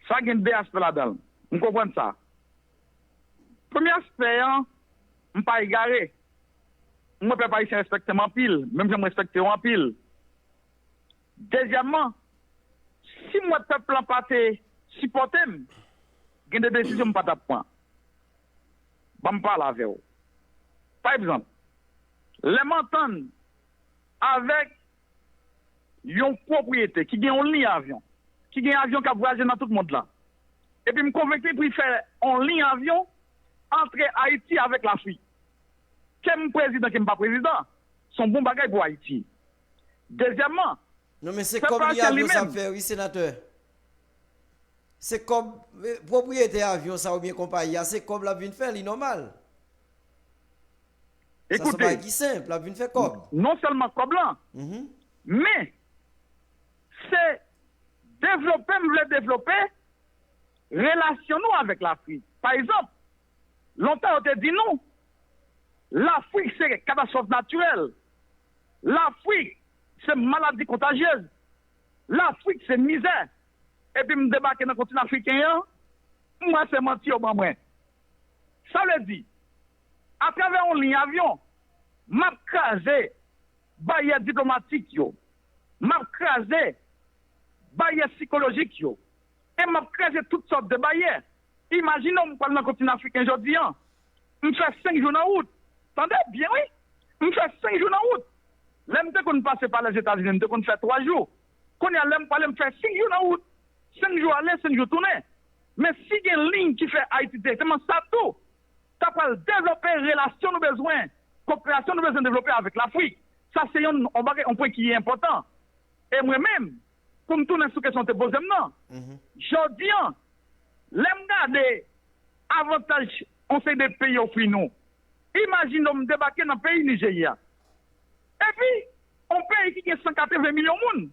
Sa gen de aspè ladan l. M konprann sa. Premye aspè an, m pa egare. M wè pèp ayisyen respekte m anpil, menm jan m respekte w anpil. Dezyèmman, si m wè pèp lan pa te sipòte m, gen de desizyon m pa t ap pran. Ban m pale avè w. Pa egzanp, lè m antann avèk yon pwopriyete ki gen yon liy avyon, ki gen avyon k ap vwayaje nan tout mond lan, epi m konvenki pou l fè yon liy avyon antre Ayiti avèk Lafrik. Ke m prezidan, ke m pa prezidan, se yon bon bagay pou Ayiti. Dezyèmman, Non, men se kòb liy avyon sa ap fè, wi, senatè. Se kòb, pwopriyetè avyon sa oubyen konpayi a, se kòb l ap vin fè, li nòmal. Sa se yon bagay ki senp, l ap vin fè kòb. Non sèlman kòb lan, men se devlope m vle devlope relasyon nou avèk Lafrik. Pa egzanp, lontan yo te di nou, Lafrik se katastwòf natirèl, Lafrik se maladi kontajyez, Lafrik se mizè. Epi m debake nan kontinan afriken an, m wè se manti yo ban mwen. Sa vle di, atravè yon liy avyon, m ap kraze baryè diplomatik yo, m ap kraze baryè sikolojik yo, e m ap kraze tout sòt de baryè. Imajine w, m pral nan kontinan afriken jodi an, m fè senk jou nan wout. Tande byen, wi. M fè senk jou nan wout. Lè m te konn pase pa Lèzetazini, m te konn fè twa jou. Kounye a, lè m prale, m fè senk jou nan wout. Senk jou ale, senk jou tounen. Men si gen liy ki fè Ayiti dirèkteman, sa tou, ta pral devlope relasyon nou bezwen, koperasyon nou bezwen devlope avèk Lafrik. Sa se yon, yon bagay, yon pwen ki enpòtan. E mwen menm, pou m tounen sou kesyon w te poze m nan, jodi an, lè m gade avantaj yon seri de peyi ofri nou, imajine w m debake nan peyi Nijerya. Epi, yon peyi ki gen san katreven milyon moun,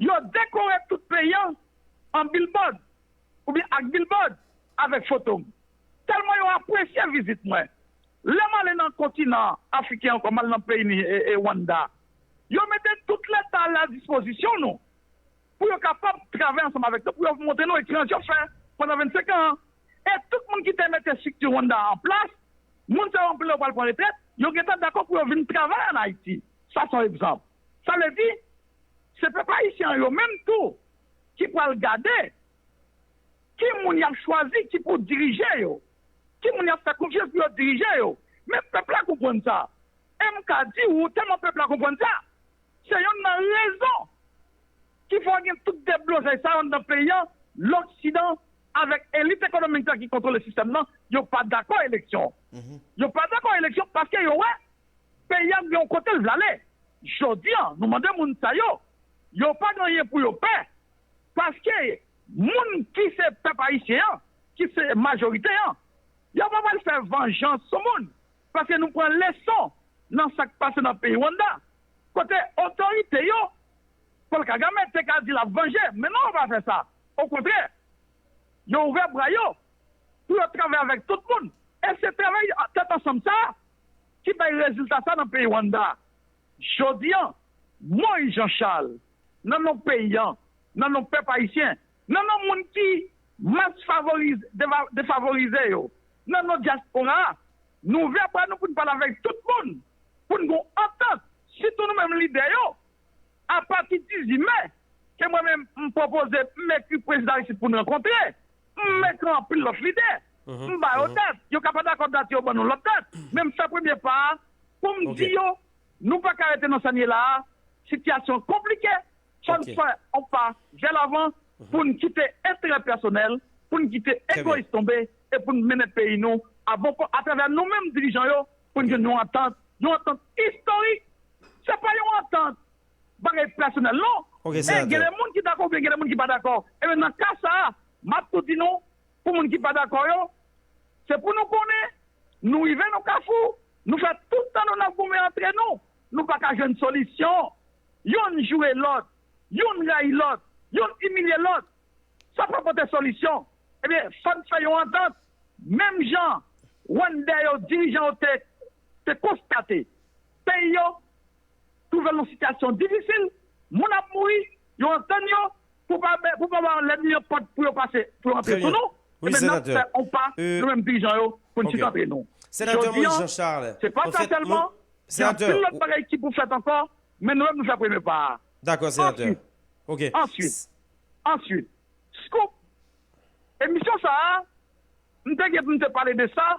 yo dekore tout peyi an an billboard, oubyen ak billboard avèk foto m. Tèlman yo apresye vizit mwen. Lè m ale nan kontinan afriken ankò, m al nan peyi ni- e, e Rwanda, yo mete tout leta a la dispozisyon nou pou yo kapab travay ansanm avèk nou, pou yo montre nou ekspeyans yo fè pandan vennsenk an an. E tout moun ki te mete estrikti Rwanda a an plas, moun sa yo anpil yo pral pran retrèt, yo gentan dakò pou yo vin travay ann Ayiti. Sa se yon egzanp. Sa vle di, se pèp ayisyen an yo menm tou ki pral gade ki moun y ap chwazi ki pou dirije yo, ki moun y ap fè konfyans pou yo dirije yo. Men pèp la konprann sa. E m ka di w, tèlman pèp la konprann sa, se yonn nan rezon ki fè w gen tout deblozay sa yo anndan peyi an, loksidan avèk elit ekonomik la ki kontwole sistèm nan, yo pa dakò eleksyon. Yo pa dakò eleksyon paske yo wè peyi a gen yon kote l vle ale. Jodi an, nou mande moun sa yo, yo pa gen anyen pou yo pè, paske moun ki se pèp ayisyen an, ki se majorite an, yo pa pral fè vanjans sou moun, paske nou pran leson nan sa k pase nan peyi Rwanda, kote otorite yo, Paul Kagame, te ka di l ap vanje, men non, yo pa fè sa. Okontrè, yo ouvè bra yo pou yo travay avèk tout moun. E se travay tèt ansanm sa a ki bay rezilta sa nan peyi Rwanda. Jodi an, Moyiz Jan Chal, nan non peyi an, nan non pèp ayisyen, nan non moun ki mas favorize, deva- defavorize yo, nan non dyaspora a, nou ouvè bra nou pou n pale avèk tout moun, pou n gen yon antant, sitou nou menm lidè yo, apati dizuit me, ke mwen menm m pwopoze, m ekri prezidan Aristide pou n rankontre, m ekri anpil lòt lidè, m ba yo dat, yo ka pa dakò dat, yo ban nou lòt dat, men m fè premye pa a pou m di yo, nou pa ka rete nan sa n ye la a, sitiyasyon an konplike, fò n fè yon pa vè lavan pou n kite enterè pèsonèl, pou n kite egoyis tonbe e pou n mennen peyi nou a bon pò atravè nou menm dirijan yo, pou n jwenn yon antant, yon antant istorik. Se pa yon antant bagay pèsonèl non. Men gen de moun ki dakò oubyen gen de moun ki pa dakò. Ebyen nan ka sa a, m ap tou di nou, pou moun ki pa dakò yo, se pou nou konnen, nou rive nan kafou, nou fè tout tan nou n ap goumen antre nou, nou pa ka jwenn solisyon. Youn joure lòt, youn rayi lòt, youn imilye lòt. Sa p ap pote solisyon. Ebyen, fò n fè yon antant. Menm jan Rwandè yo, dirijan yo te, te konstate, peyi yo twouve l nan sitiyasyon difisil, moun ap mouri, yo antann yo, pou pa, pou pa ba lènmi an pòt pou yo pase, pou yo antre sou nou. Ebyen, n ap fè yon pa, nou menm dirijan yo, pou n chita antre nou. Jodi an, se pa sa sèlman, gen anpil lòt bagay ki pou fèt ankò, men nou menm nou fè premye pa a. Dakò, senatè. Answit, answit, answit, Scoop, emisyon sa a, m te gen pou m te pale de sa,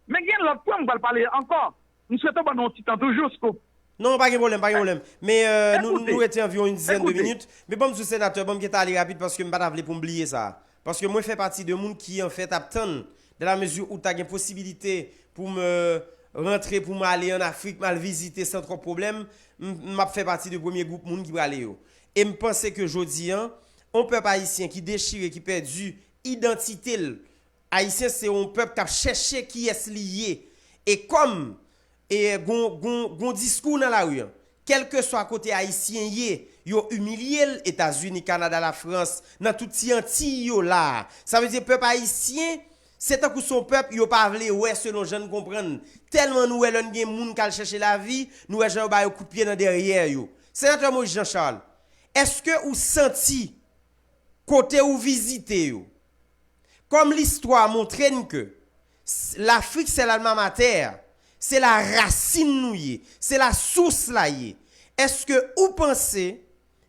men gen lòt pwen m pral pale ankò. M swete w ban nou yon ti tan toujou, Scoop. Non, pa gen pwoblèm, pa gen pwoblèm. Men euh, nou, nou rete anviwon yon dizèn de minit. Men ban m di w, senatè, ban m gentan ale rapid paske m pa ta vle pou m bliye sa. Paske mwen fè pati de moun ki, anfèt, ap tann, dans la mesure où ta gen posibilite pou m euh, rantre, pou m ale ann Afrik, m al vizite san twòp pwoblèm, m, m ap fè pati de premye gwoup moun ki prale yo. E m panse ke jodi an, yon pèp ayisyen ki dechire, ki pèdi idantite l, Ayisyen se yon pèp k ap chèche kiyès li ye. E kòm e gon, gon, gon diskou nan lari an, kèlkeswa kote Ayisyen ye, yo imilye l, Etazini, Kanada, Lafrans, nan tout ti Antiy yo la a. Sa vle di pèp ayisyen, se tankou se yon pèp yo pa vle wè selon jan n konprann. Tèlman nou wè lè n gen moun k al chèche lavi, nou wè jan yo ba yo kout pye nan dèyè yo. Senatè Moïse Jean Charles, èske ou santi kote ou vizite yo, kòm listwa montre n ke s- Lafrik se l'alma mater, se la rasin nou ye, se la sous la ye. Èske ou panse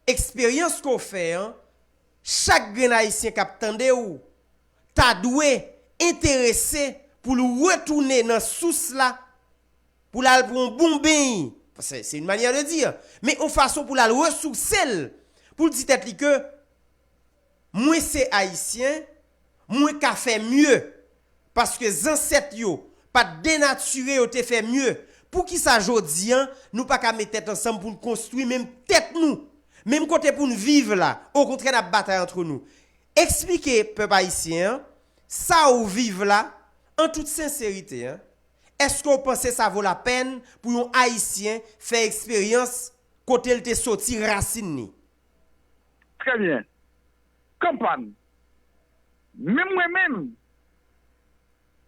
eksperyans ke w fè an, chak grenn Ayisyen k ap tande w, ta dwe enterese pou l retounen nan sous la, pou l al pran yon bon beny, se, se yon manyè de di, men yon fason pou l al resouse l, pou l di tèt li ke mwen se Ayisyen, mwen ka fè mye, paske zansèt yo pa t denatire, yo te fè mye. Poukisa jodi an, nou pa ka met tèt ansanm pou n konstwi menm tèt nou, menm kote pou n viv la? Okontrè, n ap batay antre nou. Eksplike pèp ayisyen an sa w viv la, an tout senserite, an. Èske w panse sa vo lapèn pou yon Ayisyen fè eksperyans kote l te soti, rasin li? Trè byen. Kanpàn. Menm mwen menm,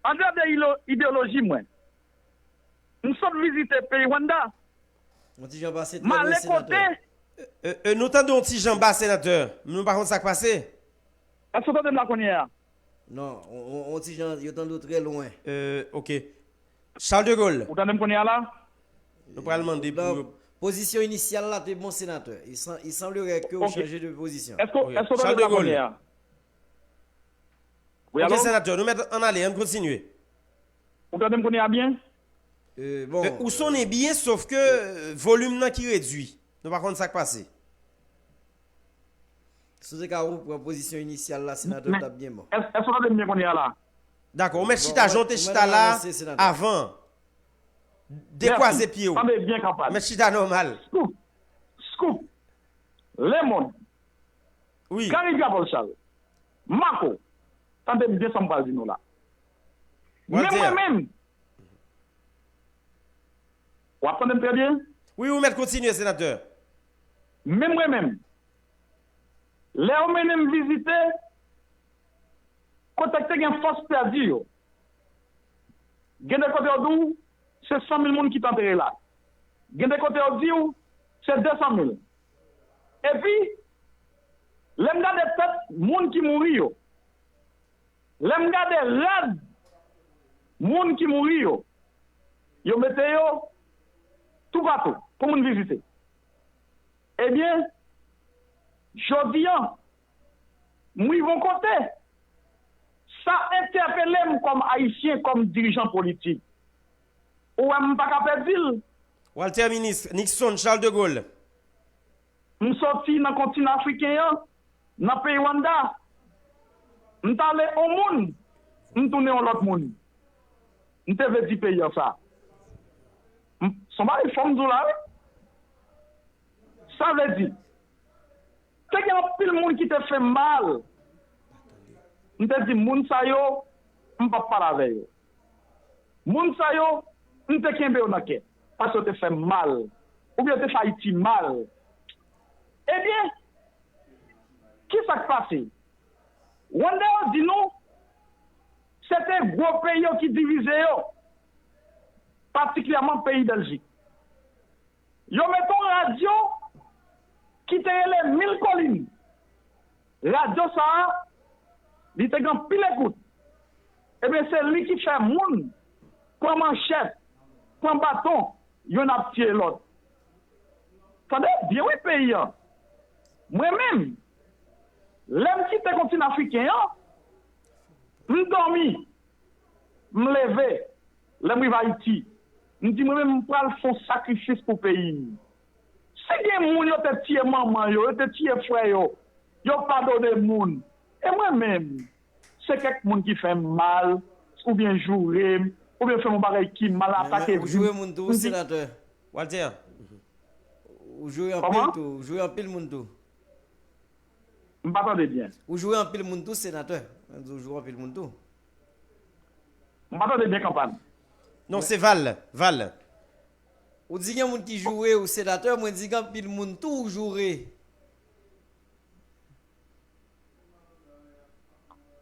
andeyò de ilo- ideyoloji mwen, m sot vizite peyi Rwanda. Yon ti jan pase trè lwen, senatè. E, e, nou tande yon ti jan ba, senatè. Nou pa konn sa k pase. Èske w tande m la kounye a? Non, on, on, on ti jan, yo tande w trè lwen. Euh, ok. Charles de Gaulle. Ou tande m kounye a la? Nou pral mande pou yo. Pozisyon inisyal la te bon, senatè. Il, sem- il semblerait que ou chanje de pozisyon. Èske, èske w tande m la kounye a? Wi, alo? Ok, senatè, nou mèt ann ale, ann kontinye. Ou tande m kounye a byen? Euh, bon, euh, ou sonnen byen, sof ke euh, volim nan ki redwi. Nou pa konn sa k pase. Si w te ka repran pozisyon inisyal la, senatè, w t ap byen bon. Èske w tande m byen kounye a la? Dakò, ou mèt chita jan w te chita la avan. Dekwaze pye w. Tande byen, kanpàn. Mèt chita nòmal. Scoop. Scoop. Lemond. Wi. Gary Pierre-Paul Charles. Marco. Tande m byen sa m pral di nou la. Men mwen menm, w ap tande m trè byen? Wi, ou mèt kontinye, senatè. Men mwen menm, lè yo mennen m vizite kote k te gen fòs pèdi yo, gen de kote yo di w se san mil moun ki t antere la. Gen de kote yo di w se de san mil. Epi, lè m gade tèt moun ki mouri yo, lè m gade rad moun ki mouri yo, yo mete yo toupatou pou moun vizite. Ebyen, jodi an, m rive yon kote, sa entèpele m kòm Ayisyen, kòm dirijan politik. Ou wè m pa ka pèdi l. Walter Minis, Nixon, Charles de Gaulle. M soti nan kontinan afriken an, nan peyi Rwanda. M t ale yon moun, m tounen yon lòt moun. M te vle di peyi an sa. M, se yon bagay fò m di w la, wi. Sa vle di, te gen anpil moun ki te fè m mal. M te di, moun sa yo, m p ap pale avè yo. Moun sa yo, m te kenbe yo nan kè, paske yo te fè m mal, oubyen yo te fè Ayiti mal. Ebyen, ki sa k pase? Rwanda yo di nou, se te gwo peyi yo ki divize yo, patikilyèman peyi Bèljik. Yo mete yon radyo ki te rele Mil Kolin. Radyo sa a, li te gen anpil ekout. Ebyen, se li ki fè moun pran manchèt, pran baton, yonn ap tiye lòt. Tande byen wi peyi a. Mwen menm, lè m kite kontinan afriken an, m dòmi, m leve, lè m rive Ayiti, m di mwen menm m pral fè yon sakrifis pou peyi m. Si gen moun yo te tiye manman yo, yo te tiye frè yo, yo padone moun. E mwen menm, se kèk moun ki fè m mal, oubyen joure m, oubyen fè m yon bagay ki mal, atake vi m. Ou joure moun tou, senatè. Walter, ou joure anpil tou, ou joure anpil moun tou. M pa tande byen. Ou joure anpil moun tou, senatè. Mwen di ou joure anpil moun tou. M pa tande byen, Kanpàn. Non, se Val, Val. Ou di gen moun ki joure ou, senatè, mwen di gen anpil moun tou ou joure.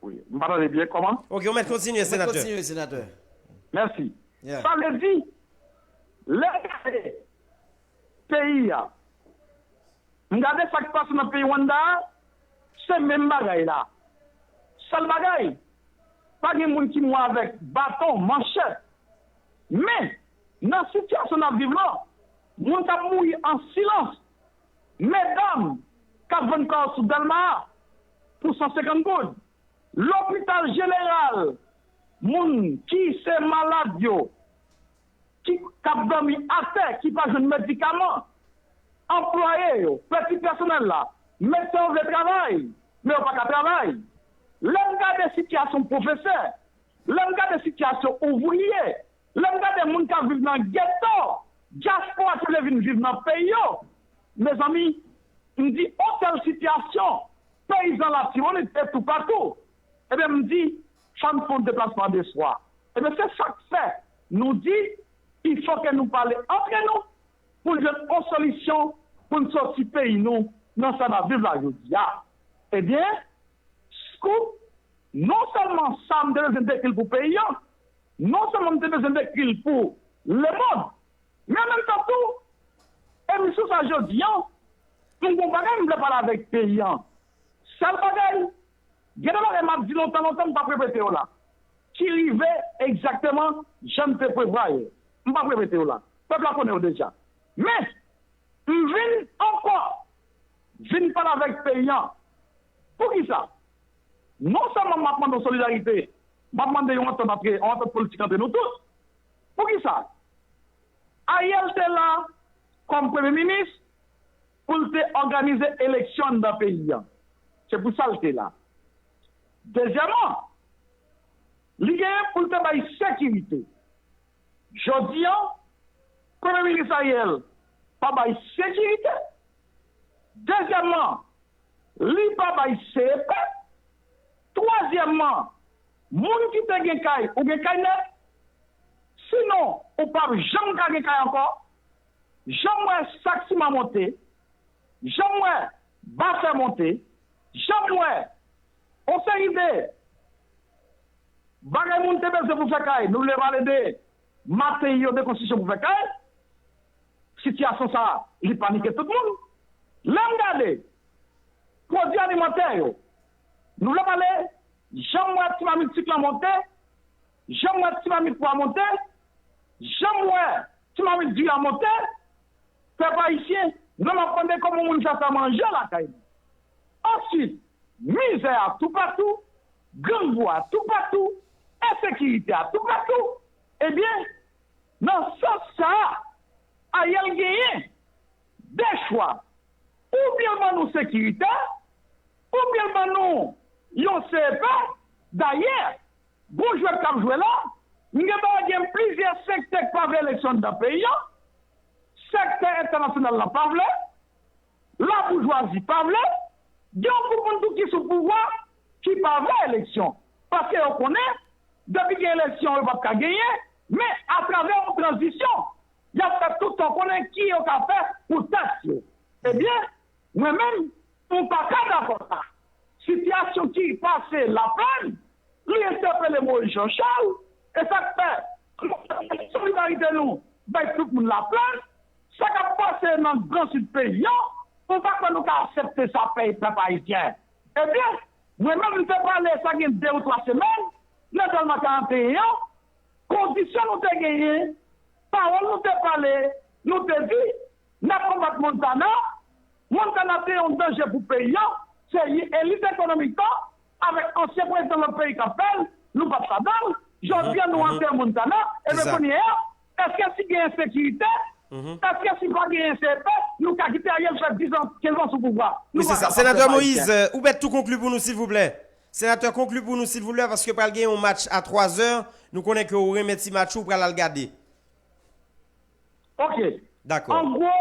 Wi, m pa tande byen, kòman? Ok, ou mèt kontinye, senatè. Ou mèt kontinye, senatè. Mèsi. Yeah. Sa vle di, lè gade peyi a, m gade sa k pase nan peyi Rwanda a, se menm bagay la. Sèl bagay, pa gen moun ki mouri avèk baton, manchèt. Men, nan sitiyasyon n ap viv la, moun k ap mouri an silans, medam k ap vann kawo sou Dèlma a pou san senkant goud, lopital jeneral, moun ki se malad yo, ki k ap dòmi atè, ki pa jwenn medikaman, anplwaye yo, pèti pèsonèl la, medsen yo vle travay, men yo pa ka travay. Lè m gade sitiyasyon pwofesè, lè m gade sitiyasyon ouvriye, lè m gade moun k ap viv nan geto, dyaspora ki vle vin viv nan peyi yo, mezanmi, m di on tèl sitiyasyon, peyizan Latibonit e toupatou, ebyen m di, fò n fè yon deplasman de swa. Ebyen se sa k fè nou di, il faut que nou pale antre nou, pou n jwenn yon solisyon pou n soti peyi nou nan sa n ap viv la jodi a. Ebyen, scoop, non sèlman sa m te bezwen dekri l pou peyi an, non sèlman m te bezwen dekri l pou lemonn, men an menm tan tou, emisyon sa jodi an, m gen yon bagay m vle pale avèk peyi an. Sèl bagay, gen de bagay m ap di lontan, lontan, m p ap repete yo la, ki rive egzakteman jan m te prevwa yo. M p ap repete yo la. Pèp la konnen yo deja. Men, m vin ankò, vin pale avèk peyi an. Poukisa? Non sèlman m ap mande yon solidarite, m ap mande yon antant antre, yon antant politik antre nou tout. Poukisa? Ariel te la kòm premye minis pou l te òganize eleksyon anndan peyi an. Se pou sa l te la. Dezyèmman, li genyen pou l te bay sekirite. Jodi an, premye minis Ariel pa bay sekirite. Dezyèmman, li pa bay C E P. Twazyèmman, moun ki te gen kay, ou gen kay nèt. Sinon, ou p ap janm ka gen kay ankò. Jan m wè sak siman monte, jan m wè bafè monte, jan m wè yon seri de bagay moun te bezwen pou fè kay, nou vle pale de materyo de konstriksyon pou fè kay, sitiyasyon sa a, li panike tout moun. Lè m gade pwodui alimantè yo, nou vle pale, jan m wè ti mamit sik lan monte, jan m wè ti mamit pwa monte, jan m wè ti mamit di a monte, pèp ayisyen, non m ap mande kòman moun fè fè manje lakay li. Answit, mizè a toupatou, grangou a toupatou, ensekirite a toupatou, ebyen, nan sans sa a, Ariel genyen de chwa. Oubyen l ban nou sekirite, oubyen l ban nou yon C E P. Dayè, gon jwèt k ap jwe la, m gen dwa gen plizyè sektè k pa vle eleksyon anndan peyi an, sektè entènasyonal la pa vle, laboujwazi pa vle, gen yon gwoup moun tou ki sou pouvwa ki pa vle eleksyon, paske yo konnen, depi gen eleksyon, yo p ap ka genyen, men atravè yon tranzisyon, y ap fè tout tan konnen ki yo ka fè pou tèt yo. Ebyen, mwen menm, m pa ka dakò sa. Sitiyasyon ki pase Laplèn, li entèpele Moyiz Jan Chal, e sa k fè, solidarite nou bay tout moun Laplèn, Sa k ap pase nan Gran Sid peyi an, m pa kwè nou ka aksepte sa, pèp ayisyen. Ebyen, mwen menm, m te pale sa gen de ou twa semèn, nan Dèlma karannteyen an, kondisyon nou te genyen, pawòl nou te pale, nou te di, n ap konbat Montana, Montana se yon danje pou peyi an, se elit ekonomik lan, avèk ansyen prezidan lòt peyi k ap fè l, nou p ap ladan l. Jodi a, nou antre Montana, ebyen kounye a, èske si gen ensekirite, èske si pa gen ensekirite, nou ka kite Ariel fè diz an, kenz an sou pouvwa? Wi, se sa. Senatè Moïse, euh, ou mèt tou konkli pou nou, silvouplè. Senatè, konkli pou nou, silvouplè, paske pral gen yon match a twa zè. Nou konnen ke ou renmen ti match ou, ou pral al gade. Ok. Dakò. An gwo,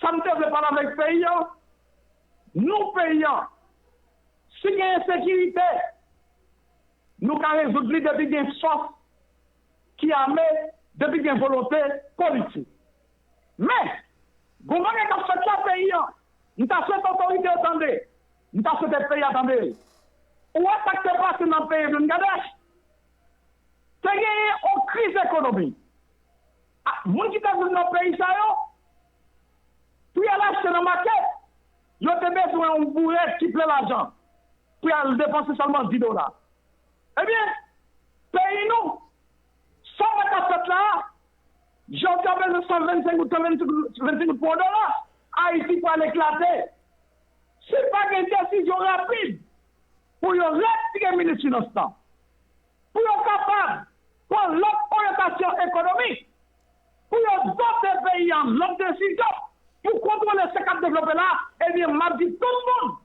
sa m te vle pale avèk peyi an, nou peyi an, si gen ensekirite, nou ka rezoud li depi gen fòs ki ame, depi gen volonte politik. Men, gon bagay k ap fèt la peyi an, m ta swete otorite yo tande, m ta swete peyi a tande. Ou wè sa k te pase nan peyi Bangladèch? Te genyen yon kriz ekonomik. A, moun ki te vin nan peyi sa yo, pou y al achte nan makèt, yo te bezwen yon bourèt ki plen lajan pou y al depanse sèlman dis dola. Ebyen, peyi nou, sa w wè k ap fèt la a, jodi a bezwen san vennsenk goud, san vennsenk goud pou yon dola, Ayiti pral eklate. Si pa gen desizyon rapid pou yo retire minis finans lan, pou yo kapab pran lòt oryantasyon ekonomik, pou yo dote peyi an lòt desizyon, pou kontwole sa k ap devlope la, ebyen, m ap di tout moun,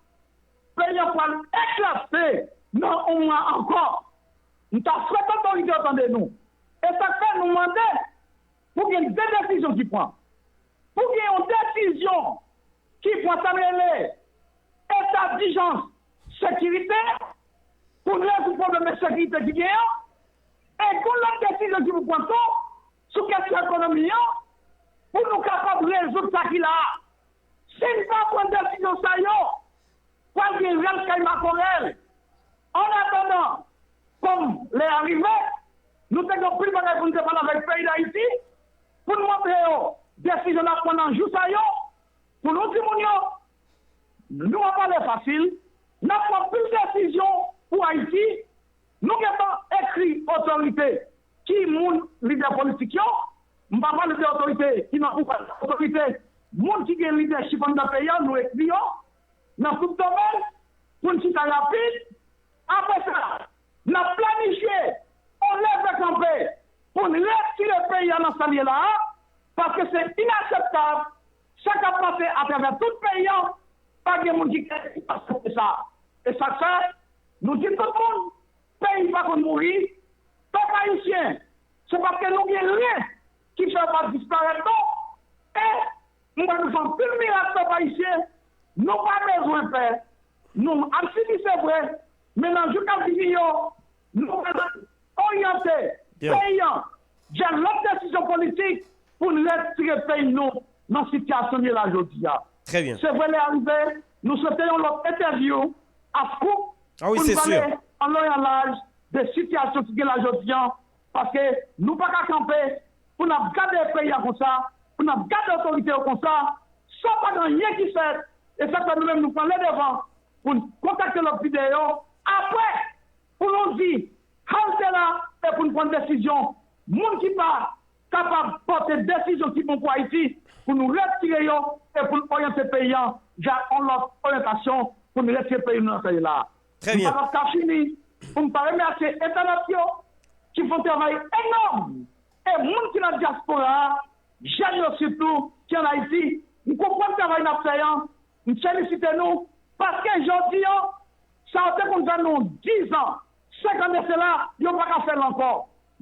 peyi an pral eklate nan yon mwa ankò. M ta swete otorite yo tande nou. E sa k fè nou mande pou gen de desizyon ki pran. Pou gen yon desizyon ki pran sa n rele eta dijans sekirite, pou n rezoud pwoblèm ensekirite ki gen an, e gon lòt desizyon ki pou pran tou sou kesyon ekonomi an, pou nou kapab rezoud sa ki la a. Si n pa pran desizyon sa yo, pral gen rèl kay makorèl. Annatandan, kòm lè a rive, nou te gen anpil bagay pou n te pale avèk peyi Dayiti, pou n montre yo desizyon n ap pran nan jou sa yo, pou nou di moun yo, nou ap pale fasil, n ap pran anpil desizyon pou Ayiti, nou gentan ekri otorite ki moun lidè politik yo, m pa pale de otorite ki nan pouvwa, otorite, moun ki gen lidèchip anndan peyi a, nou ekri yo, nan tout domèn, pou n chita rapid. Apre sa, n ap planifye yon leve kanpe pou n retire peyi a nan sa l ye la a, paske se inakseptab, sa k ap pase atravè tout peyi a, pa gen moun ki ka aksepte sa. E sa k fè, nou di tout moun, peyi pa konn mouri, pèp ayisyen, se paske nou gen ren ki fè yo pa disparèt non. E m kwè nou fè anpil mirak pèp ayisyen, nou pa bezwen pè. Nou ap sibi se vre, men nan jou k ap vini yo, nou pral oryante peyi an vè lòt desizyon politik pou n retire peyi nou nan sitiyasyon n ye la jodi a. Se vre, lè a rive, nou swete yon lòt entèvyou a Scoop pou n pale an lon e an laj de sitiyasyon ki gen la jodi a, paske nou pa ka kanpe pou n ap gade peyi a konsa, pou n ap gade otorite yo konsa, san pa gen anyen ki fèt, e sa k fè nou menm nou pran ledevan pou n kontakte lòt lidè yo, apre pou nou di halte la e pou n pran desizyon. Moun ki pa kapab pote desizyon ki bon pou Ayiti, pou nou retire yo e pou n oryante peyi a vè yon lòt oryantasyon, pou n retire peyi nou nan sa l ye la a. M pa t ap ka fini pou m pa remèsye entènòt yo ki fè yon travay enòm, e moun ki nan dyaspora a, jèn yo sitou, ki ann Ayiti. M konprann travay n ap fè an, m felisite nou, paske jodi a, sa yo te konn fè nou diz an, senk an de sela, yo pa ka fè l ankò.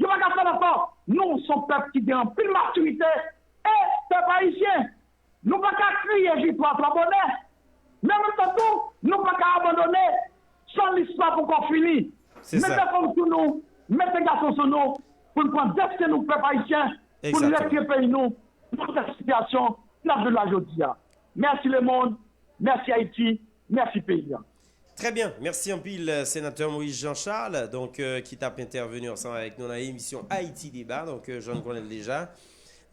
Yo pa ka fè l ankò. Nou se yon pèp ki gen anpil matirite, e pèp ayisyen, nou pa ka kriye viktwa twò bonè. Men an menm tan tou, nou pa ka abandone san listwa poko fini. Mete fanm sou nou, mete gason sou nou, pou n pran desten nou pèp ayisyen, pou n retire peyi nou nan sitiyasyon n ap viv la jodi a. Mèsi lemonn, mèsi Ayiti, mèsi peyi a. Très bien, merci anpil, euh, sénateur Moïse Jean Charles, donc, euh, ki t ap entèveni ansanm avèk nou nan emisyon Haïti Débat, donc, euh, jan nou konnen l deja.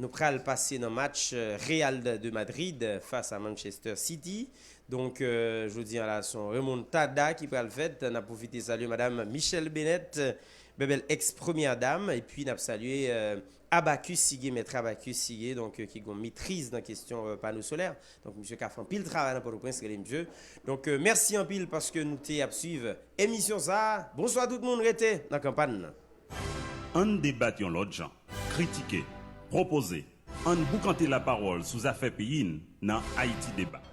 nou pral pase nan match euh, Real de Madrid euh, fas a Manchester City. Donk, euh, jodi a la, se yon remontada ki pral fèt. N ap pwofite salye Madam Michelle Bennett, Bèbèl, ex premyè dam, epi n ap salye euh, Abacus Sigue, mèt Abacus Sigue, donk, euh, ki gon metriz nan kesyon euh, pano solè. Donk, misye ka fè anpil travay nan Pòtoprens, rele misye. Donk, euh, mèsi anpil paske nou te ap swiv emisyon sa a. Bonswa tout moun, rete nan kanpàn nan. Ann debat yon lòt jan, kritike, pwopoze. Ann boukante lapawòl sou zafè peyi n nan Ayiti Deba.